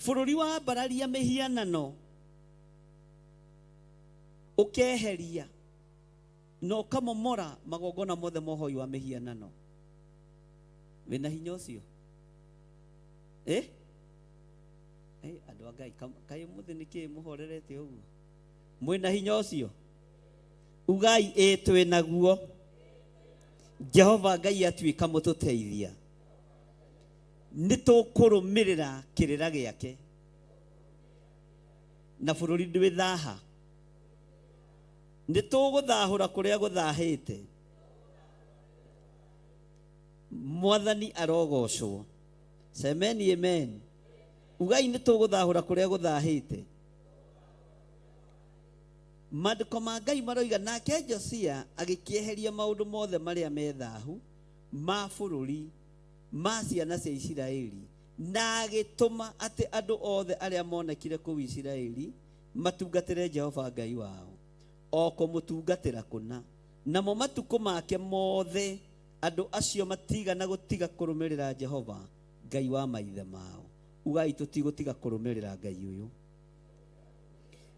bũrũri wa mbararia mĩhianano ũkeheria na ũkamomora magongona mothe ma ũhoi wa mĩhianano. Wĩna hinya ũcio, eh? Eh, andũ a Ngai, kaĩ mũthĩ nĩkĩ mũhorerete ũguo? Mwĩna hinya ũcio? Ugai ĩ twĩ naguo. Jehova Ngai atuĩka mũtũteithia, nĩ tũkũrũmĩrĩra kĩrĩra gĩake na bũrũri ndwĩthaha. Nĩ tũgũthahũra kũrĩa gũthahĩte. Mwathani arogocwo. Semeni amen. Ugai nĩ tũgũthahũra kũrĩa gũthahĩte. Maandĩko ma Ngai maroiga, nake Josia agĩkĩeheria maũndũ mothe marĩa me thahu ma bũrũri ma ciana cia Isiraeli, na agĩtũma atĩ andũ othe arĩa monekire kũu Isiraeli matungatĩre Jehova Ngai wao o kũmũtungatĩra kũna. Namo matukũ make mothe andũ acio matigana gũtiga kũrũmĩrĩra Jehova Ngai wa maithe mao. Ugai, tũtigũtiga kũrũmĩrĩra Ngai ũyũ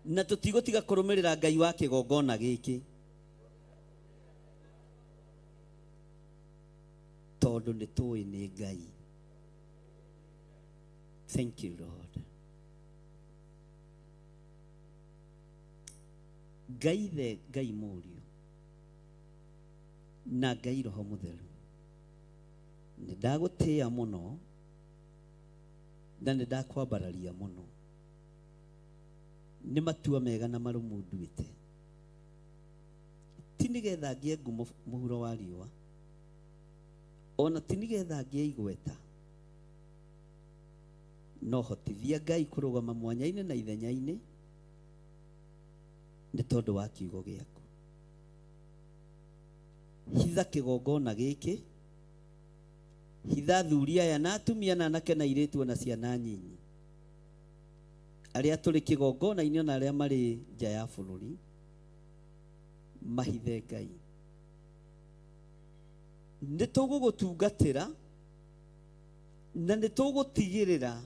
na tũtigũtiga kũrũmĩrĩra Ngai wa kĩgongona gĩkĩ, tondũ nĩ tũĩ nĩ Ngai. Thank you, Lord. Ngai Ithe, Ngai Mũriũ na Ngai Roho Mũtheru, nĩ ndagũtĩĩa mũno na nĩ ndakwambararia mũno nĩ matua mega na marũmu nduĩte, ti nĩgetha ngĩe ngumo mũhuro wa riũa. Ona ti nĩgetha ngĩe igweta, no hotithia Ngai kũrũgama mwanya-inĩ na ithenya-inĩ nĩ tondũ wa kiugo gĩaku. Hitha kĩgongona gĩkĩ, hitha athuri aya na atumia na anake na airĩtu ona ciana nyinyi, arĩa tũrĩ kĩgongona-inĩ ona arĩa marĩ nja ya bũrũri, mahithe Ngai. Nĩ tũgũgũtungatĩra na nĩ tũgũtigĩrĩra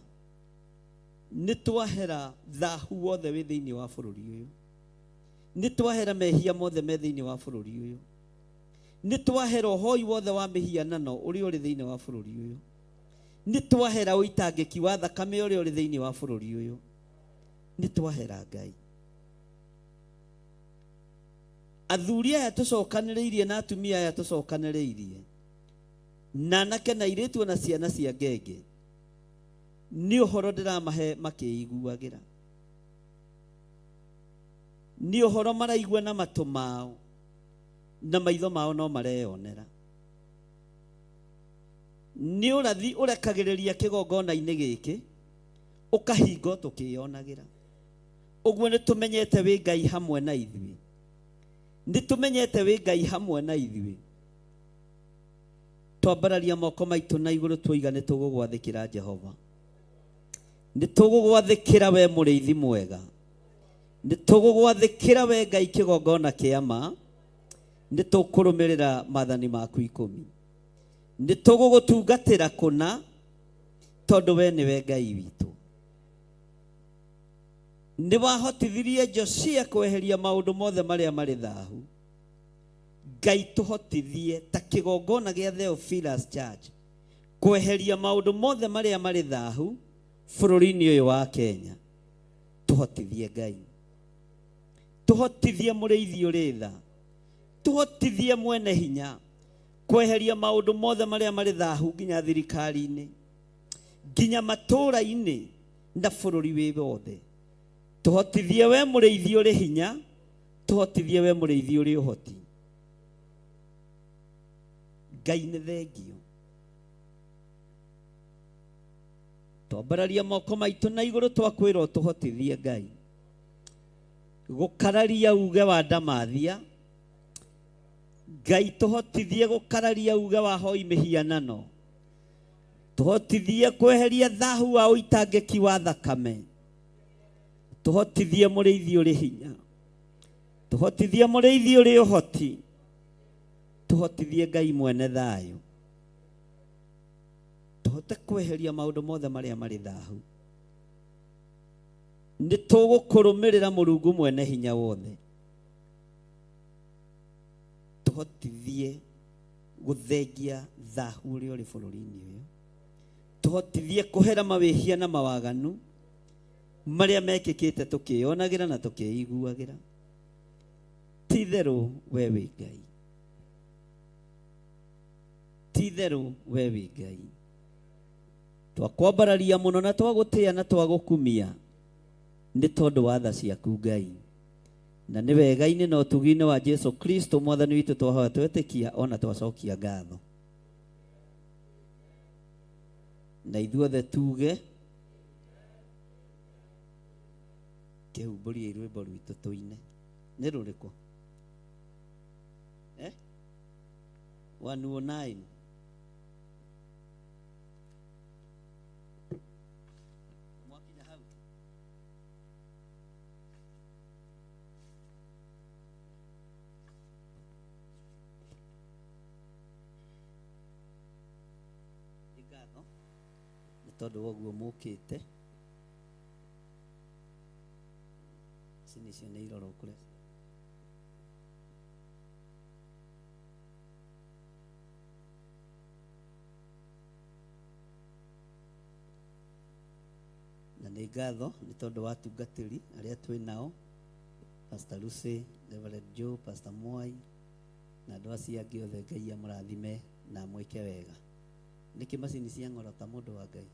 nĩ twahera thahu wothe wĩ thĩinĩ wa bũrũri ũyũ, nĩ twahera mehia mothe me thĩinĩ wa bũrũri ũyũ, nĩ twahera ũhoi wothe wa mĩhianano ũrĩa ũrĩ thĩinĩ wa bũrũri ũyũ, nĩ twahera ũitangĩki wa thakame ũrĩa ũrĩ thĩinĩ wa bũrũri ũyũ, nĩ twahera Ngai. Athuri aya tũcokanĩrĩirie na atumia aya tũcokanĩrĩirie na anake na airĩtu na ciana cia ngenge, nĩ ũhoro ndĩramahe makĩiguagĩra, nĩ ũhoro maraigua na matũ mao na maitho mao no mareyonera, nĩ ũrathi ũrekagĩrĩria kĩgongona-inĩ gĩkĩ ũkahingo tũkĩyonagĩra. Ũguo nĩ tũmenyete wĩ Ngai hamwe na ithuĩ, nĩ tũmenyete wĩ Ngai hamwe na ithuĩ. Twambararia moko maitũ na igũrũ tuoiga nĩ tũgũgwathĩkĩra Jehova, nĩ tũgũgwathĩkĩra we mũrĩithi mwega, nĩ tũgũgwathĩkĩra we Ngai kĩgongona kĩa ma, nĩ tũkũrũmĩrĩra maathani maku 10, nĩ tũgũgũtungatĩra kũna tondũ we nĩwe Ngai witũ. Nĩ wahotithirie Josia kweheria maũndũ mothe marĩa marĩ thahu. Ngai tũhotithie ta kĩgongona gĩa Theophilus Church kweheria maũndũ mothe marĩa marĩ thahu bũrũri-inĩ ũyũ wa Kenya. Tũhotithie Ngai, tũhotithie mũrĩithi ũrĩ tha, tũhotithie mwene hinya kweheria maũndũ mothe marĩa marĩ thahu nginya thirikari-inĩ, nginya matũũra-inĩ na bũrũri wĩ wothe. Tũhotithie we mũrĩithi ũrĩ hinya, tũhotithie we mũrĩithi ũrĩ ũhoti. Ngai nĩ thengio. Twambararia moko maitũ na igũrũ twakwĩrwo tũhotithie Ngai gũkararia uge wa ndamathia. Ngai tũhotithie gũkararia uge wa hoi mĩhianano, tũhotithie kweheria thahu wa ũitangĩki wa thakame, tũhotithie mũrĩithi ũrĩ hinya, tũhotithie mũrĩithi ũrĩ ũhoti, tũhotithie Ngai mwene thayũ, tũhote kweheria maũndũ mothe marĩa marĩ thahu. Nĩ tũgũkũrũmĩrĩra Mũrungu mwene hinya wothe, tũhotithie gũthengia thahu ũrĩa ũrĩ bũrũri-inĩ ũyũ, tũhotithie kũhera mawĩhia na mawaganu marĩa mekĩkĩte tũkĩyonagĩra na tũkĩiguagĩra. Ti itherũ we wĩ Ngai, ti itherũ we wĩ Ngai. Twakwambararia mũno na twagũtĩa na twagũkumia nĩ tondũ wa tha ciaku Ngai, na nĩ wega-inĩ na ũtugi-inĩ wa Jesu Kristo mwathani witũ twahoya twetĩkia ona twacokia ngatho. Na ithuothe tuge kĩhumbũrie rwĩmbo rwitũ tũine. Nĩ rũrĩkũ? 109. Mwakinya hau. Nĩ ngatho nĩ tondũ wa ũguo mũkĩte. Ici nĩcio nĩ irorwo kũrĩa. Na nĩ ngatho nĩ tondũ wa atungatĩri arĩa twĩ nao, Pastor Lucy, Reverend Joe, Pastor Mwai na andũ acio angĩ othe. Ngai amũrathime na amwĩke wega. Nĩkĩ macini cia ng'oro ta mũndũ wa Ngai?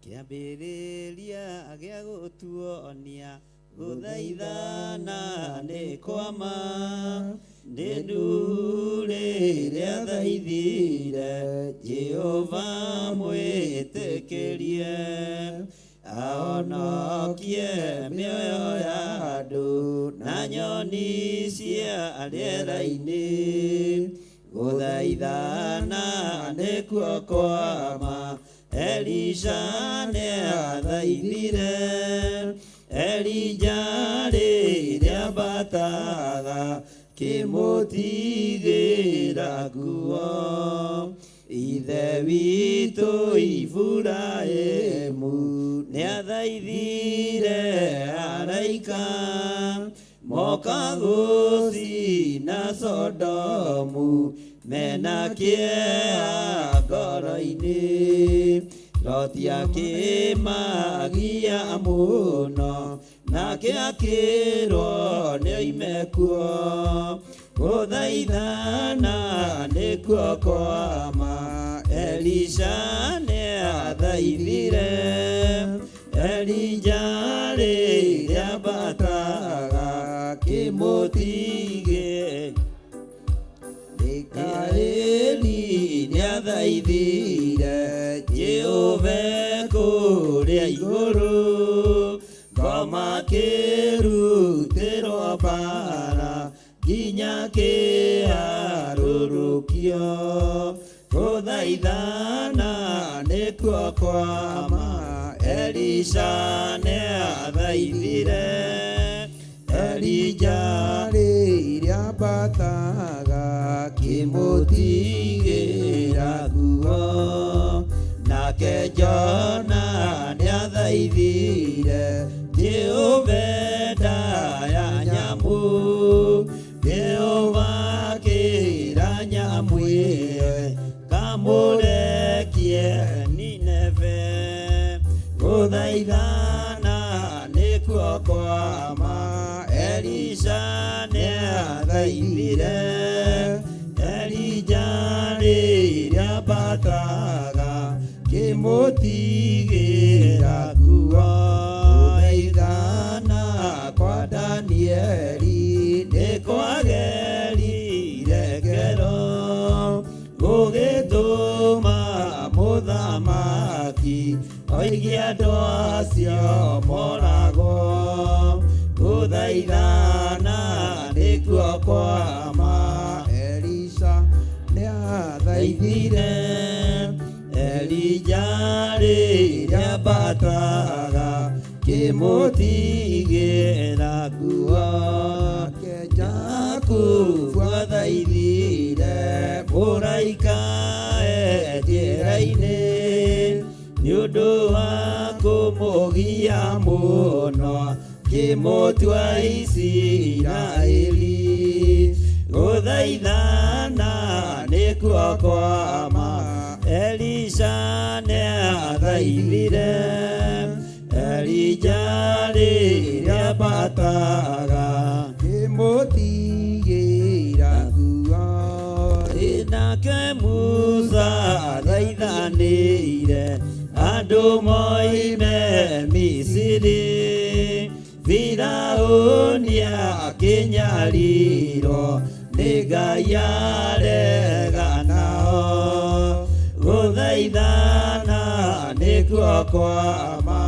Kĩambĩrĩria gĩa gũtuonia gũthaithana nĩ kwama, Nĩ Nuhu rĩrĩa athaithire Jehova mwĩtĩkĩrie ahonokie mĩoyo ya andũ na nyoni cia rĩera-inĩ. Gũthaithana nĩkuo kwama, Elisha nĩathaithire. Elija rĩrĩa ambataga kĩmũtigĩra nguo. Ithe witũ Iburahĩmu nĩathaithire araika moka gũcina Sodomu mena kĩeha ngoro-inĩ. Loti akĩmagia mũno nake akĩrwo nĩoime kuo. Gũthaithana nĩkuo kwama, Elisha nĩathaithire. Elija rĩrĩa ambataga kĩmũtigĩ Mikaeli nĩathaithire Jehova kũrĩa igũrũ, ngoma kĩrutĩrwo mbara nginya kĩharũrũkio. Gũthaithana nĩkuo kwama, Elisha nĩathaithire. Elija rĩrĩa ambataga kĩmũtigĩra nguo. Nake Jona nĩathaithire Jehova nda ya nyamũ. Jehova akĩra nyamũ ĩyo kamũrekie Nineve. Gũthaithana nĩkuo kwama, Elisha nĩathaithire. Elija rĩrĩa ambataga kĩmũtigĩra nguo. Gũthaithana kwa Danieli nĩkwagerire ngero, gũgĩtũma mũthamaki oige andũ acio moragwo. Gũthaithana nĩkuo kwama, Elisha nĩathaithire. Thaithire. Elija rĩrĩa ambataga kĩmũtigĩra nguo. Nake Jakubu athaithire mũraika e njĩra-inĩ nĩ ũndũ wa kũmũgia mũno kĩmũtua Isiraeli. Gũthaithana nĩkuo kwama, Elisha nĩathaithire. Elija rĩrĩa ambataga kĩmũtigĩra nguo. Nake Musa athaithanĩire andũ moime Misiri. Firaũni akĩnyarirwo nĩ Ngai arega nao. Gũthaithana nĩkuo kwama,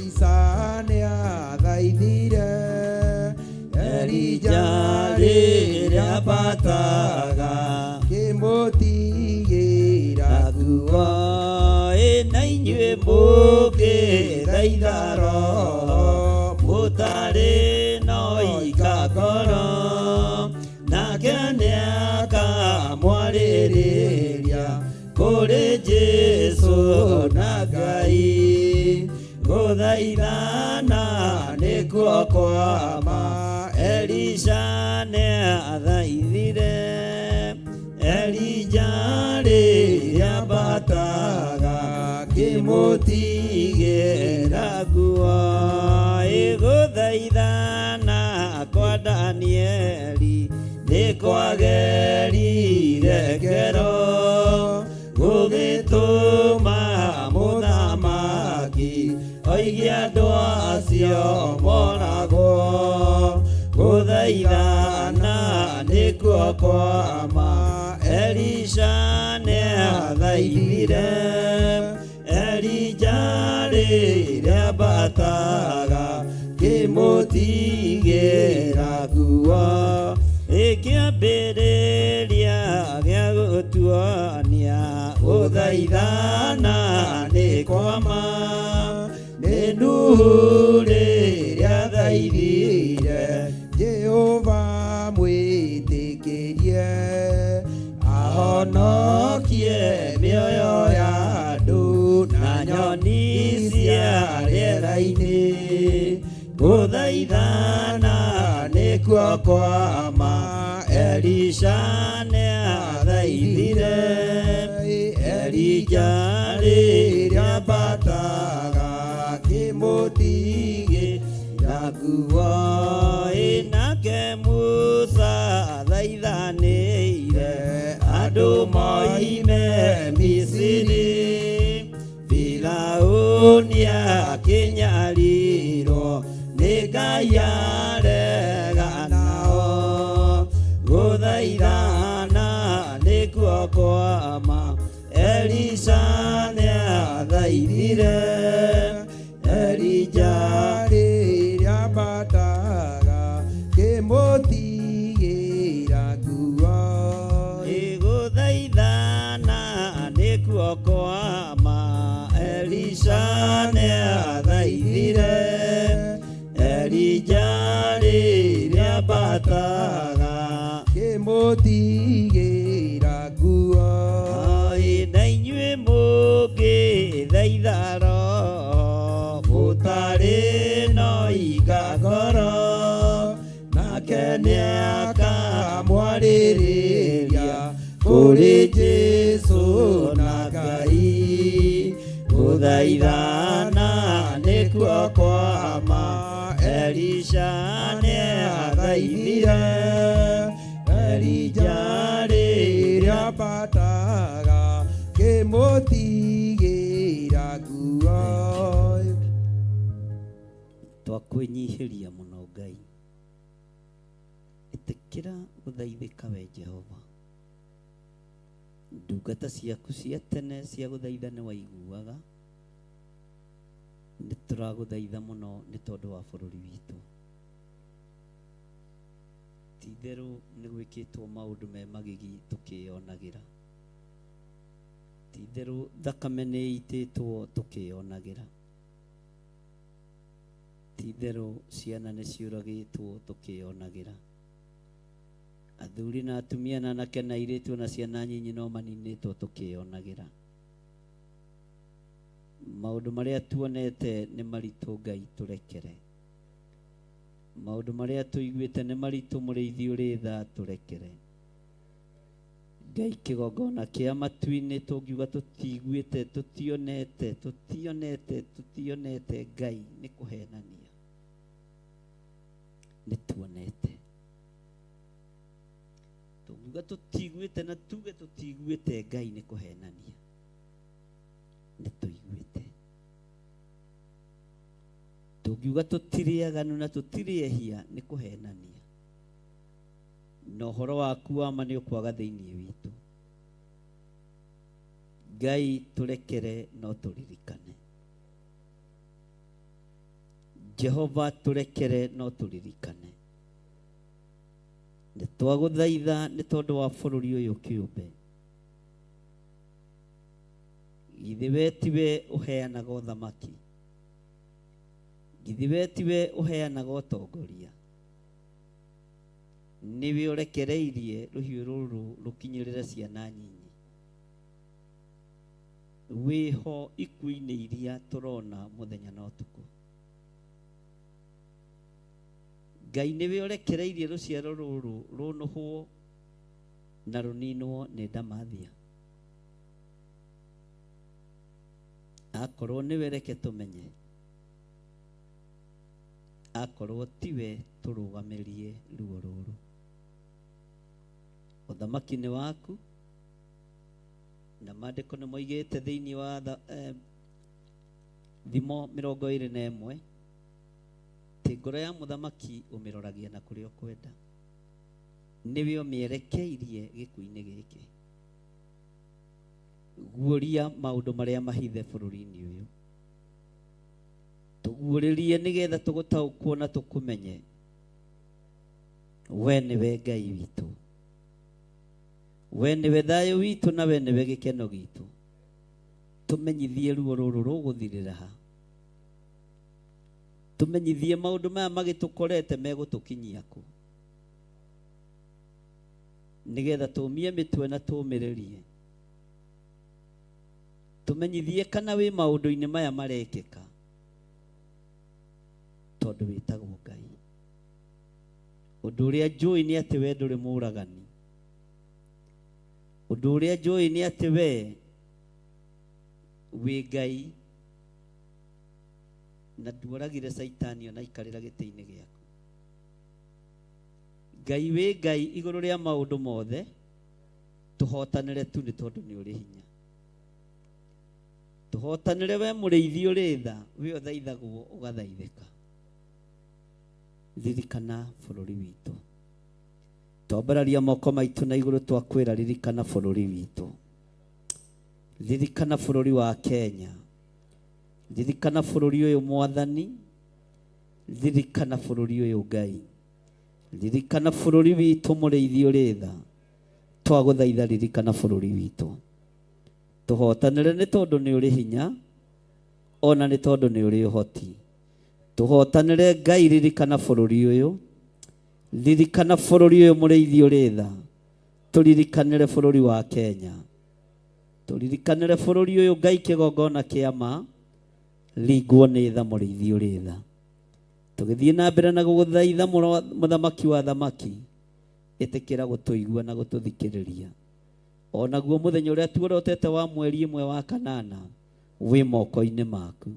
Isa nĩathaithire. Elija rĩrĩa ambataga kĩmũtigĩra nguo. Ĩ na inyuĩ mũngĩthaitha Roho mũtarĩ no ika ngoro, nake nĩakamwarĩrĩria kũrĩ Jesũ na Ngai. Gũthaithana nĩkuo kwama, Elisha nĩathaithire. Elija rĩrĩa ambataga kĩmũtigĩra nguo. Ĩgũthaithana kwa Danieli nĩkwagerire ngero, gũgĩtũma mũthamaki oige andũ acio moragwo. Gũthaithana nĩkuo kwama. Elisha nĩathaithire Elija rĩrĩa ambataga kĩmũtigĩra nguo. Ĩkĩambĩrĩria gĩa gũtuonia gũthaithana nĩ kwama. Nĩ Nuhu rĩrĩa athaithire Jehova mwĩtĩkĩrie ahonokie mĩoyo ya andũ na nyoni cia rĩera-inĩ. Gũthaithana nĩkuo kwama. Elisha nĩathaithire Elija rĩrĩa ambataga kĩmũtigĩra nguo. Nake Musa athaithanĩire andũ moime Misiri. Firaũni akĩnyarirwo nĩ Ngai arega nao. Gũthaithana nĩkuo kwama. Elisha nĩathaithire Elija rĩrĩa ambataga kĩmũtigĩra nguo. Gũthaithana nĩkuo kwama. Elisha nĩathaithire Elija rĩrĩa ambataga Kĩmũtigĩra nguo. Ĩ na inyuĩ mũngĩthaitha Roho mũtarĩ no inga ngoro, nake nĩakamwarĩrĩria kũrĩ Jesũ na Ngai. Gũthaithana nĩkuo kwama. Elisha nĩathaithire Elija rĩrĩa ambataga kĩmũtigĩra nguo. Twakwĩnyihĩria mũno Ngai, ĩtĩkĩra gũthaithĩka we Jehova. Ndungata ciaku cia tene cia gũthaitha nĩ waiguaga. Nĩ tũragũthaitha mũno nĩ tondũ wa bũrũri witũ. Ti-itherũ nĩ gwĩkĩtwo maũndũ me magigi tũkĩyonagĩra. Ti-itherũ thakame nĩ ĩitĩtwo tũkĩyonagĩra. Ti-itherũ ciana nĩ ciũragĩtwo tũkĩyonagĩra. Athuri na atumia na anake na airĩtu na ciana nyinyi no maninĩtwo tũkĩyonagĩra. Maũndũ marĩa tuonete nĩ maritũ Ngai tũrekere. Maũndũ marĩa tũiguĩte nĩ maritũ mũrĩithi ũrĩ tha tũrekere. Ngai kĩgongona kĩa matu-inĩ tũngiuga tũtiguĩte, tũtionete, tũtionete, tũtionete Ngai nĩ kũhenania. Nĩ tuonete. Tũngiuga tũtiguĩte na tuge tũtiguĩte Ngai nĩ kũhenania. Nĩ tũiguĩte. Tũngiuga tũtirĩ aganu na tũtirĩ ehia nĩ kũhenania. Na ũhoro waku wa ma nĩ ũkwaga thĩinĩ witũ. Ngai tũrekere no tũririkane. Jehova tũrekere no tũririkane. Nĩ twagũthaitha nĩ tondũ wa bũrũri ũyũ kĩũmbe. Githĩ we tiwe ũheanaga ũthamaki? Githĩ we tiwe ũheanaga ũtongoria? Nĩwe ũrekereirie rũhiũ rũrũ rũkinyĩrĩre ciana nyinyi. Wĩho ikuũ-inĩ iria tũrona mũthenya na ũtukũ. Ngai nĩwe ũrekereirie rũciaro rũrũ rũnũhwo na rũninwo nĩ ndamathia. Akorwo nĩwe reke tũmenye, akorwo tiwe tũrũgamĩrie ruo rũrũ. Ũthamaki nĩ waku, na maandĩko nĩ moigĩte thĩinĩ wa Thimo 21 atĩ ngoro ya mũthamaki ũmĩroragia na kũrĩa ũkwenda. Nĩwe ũmĩerekeirie gĩkuũ-inĩ gĩkĩ. Guũria maũndũ marĩa mahithe bũrũri-inĩ ũyũ. Tũguũrĩrie nĩgetha tũgũtaũkwo na tũkũmenye. We nĩwe Ngai witũ. We nĩwe thayũ witũ na we nĩwe gĩkeno gitũ. Tũmenyithie ruo rũrũ rũgũthirĩra ha. Tũmenyithie maũndũ maya magĩtũkorete megũtũkinyia kũ. Nĩgetha tũmie mĩtwe na tũmĩrĩrie. Tũmenyithie kana wĩ maũndũ-inĩ maya marekĩka. Tondũ wĩtagwo Ngai. Ũndũ ũrĩa njũĩ nĩ atĩ we ndũrĩ mũũragani. Ũndũ ũrĩa njũĩ nĩ atĩ we wĩ Ngai na nduoragire Caitani ona aikarĩra gĩtĩ-inĩ gĩaku. Ngai wĩ Ngai igũrũ rĩa maũndũ mothe, tũhotanĩre tu nĩ tondũ nĩ ũrĩ hinya. Tũhotanĩre we mũrĩithi ũrĩ tha, we ũthaithagwo ũgathaithĩka. Ririkana bũrũri witũ. Twambararia moko maitũ na igũrũ twakwĩra ririkana bũrũri witũ. Ririkana bũrũri wa Kenya. Ririkana bũrũri ũyũ Mwathani. Ririkana bũrũri ũyũ Ngai. Ririkana bũrũri witũ mũrĩithi ũrĩ tha. Twagũthaitha ririkana bũrũri witũ. Tũhotanĩre nĩ tondũ nĩ ũrĩ hinya, ona nĩ tondũ nĩ ũrĩ ũhoti. Tũhotanĩre Ngai ririkana bũrũri ũyũ. Ririkana bũrũri ũyũ mũrĩithi ũrĩ tha. Tũririkanĩre bũrũri wa Kenya. Tũririkanĩre bũrũri ũyũ Ngai kĩgongona kĩa ma. Ringwo nĩ tha mũrĩithi ũrĩ tha. Tũgĩthiĩ na mbere na gũgũthaitha mũthamaki wa thamaki. Ĩtĩkĩra gũtũigua na gũtũthikĩrĩria. Onaguo mũthenya ũrĩa tuorotete wa mweri ĩmwe wa kanana wĩ moko-inĩ maku.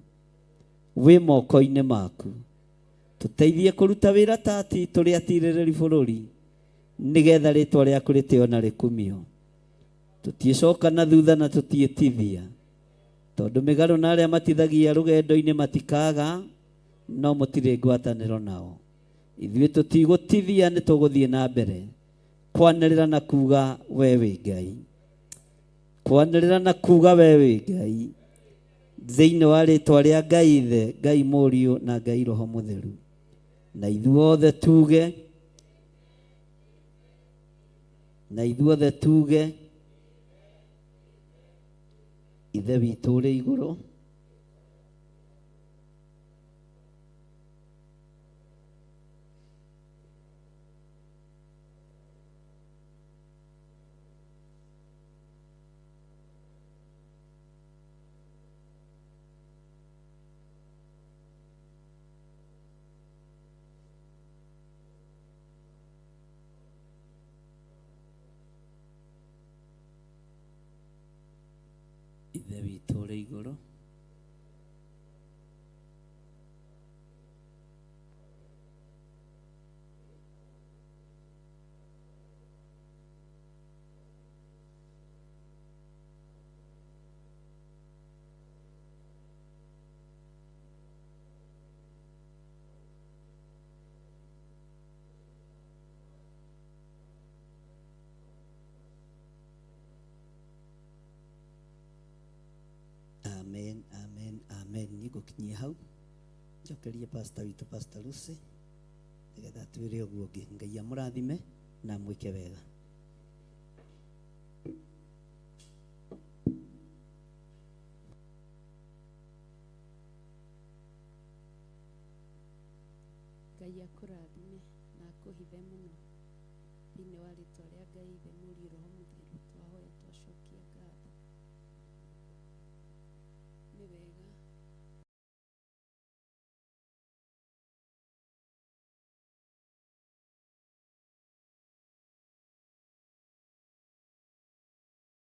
Wĩ moko-inĩ maku. Tũteithie kũruta wĩra ta tũrĩ atirĩrĩri bũrũri nĩgetha rĩtwa rĩaku rĩtĩo na rĩkumio. Tũtiĩcoka na thutha na tũtiĩtithia. Tondũ mĩgarũ na arĩa matithagia rũgendo-inĩ matikaga no mũtirĩ ngwatanĩro nao. Ithuĩ tũtigũtithia nĩ tũgũthiĩ na mbere kwanĩrĩra na kuga we wĩ Ngai. Kwanĩrĩra na kuga we wĩ Ngai. Thĩinĩ wa rĩtwa rĩa Ngai Ithe, Ngai Mũriũ na Ngai Roho Mũtheru. Na ithuothe tuge, na ithuothe tuge, Ithe witũ ũrĩ igũrũ. Ithe witũ ũrĩ igũrũ. Amen, amen, amen. Niĩ ngũkinyia hau njokerie pastor witũ Pastor Lucy nĩgetha atwĩre ũguo ũngĩ. Ngai amũrathime na amwĩke wega. Ngai akũrathime na akũhithe mũno thĩinĩ wa rĩtwa rĩa Ngai Ithe Mũriũ Roho Mũtheru.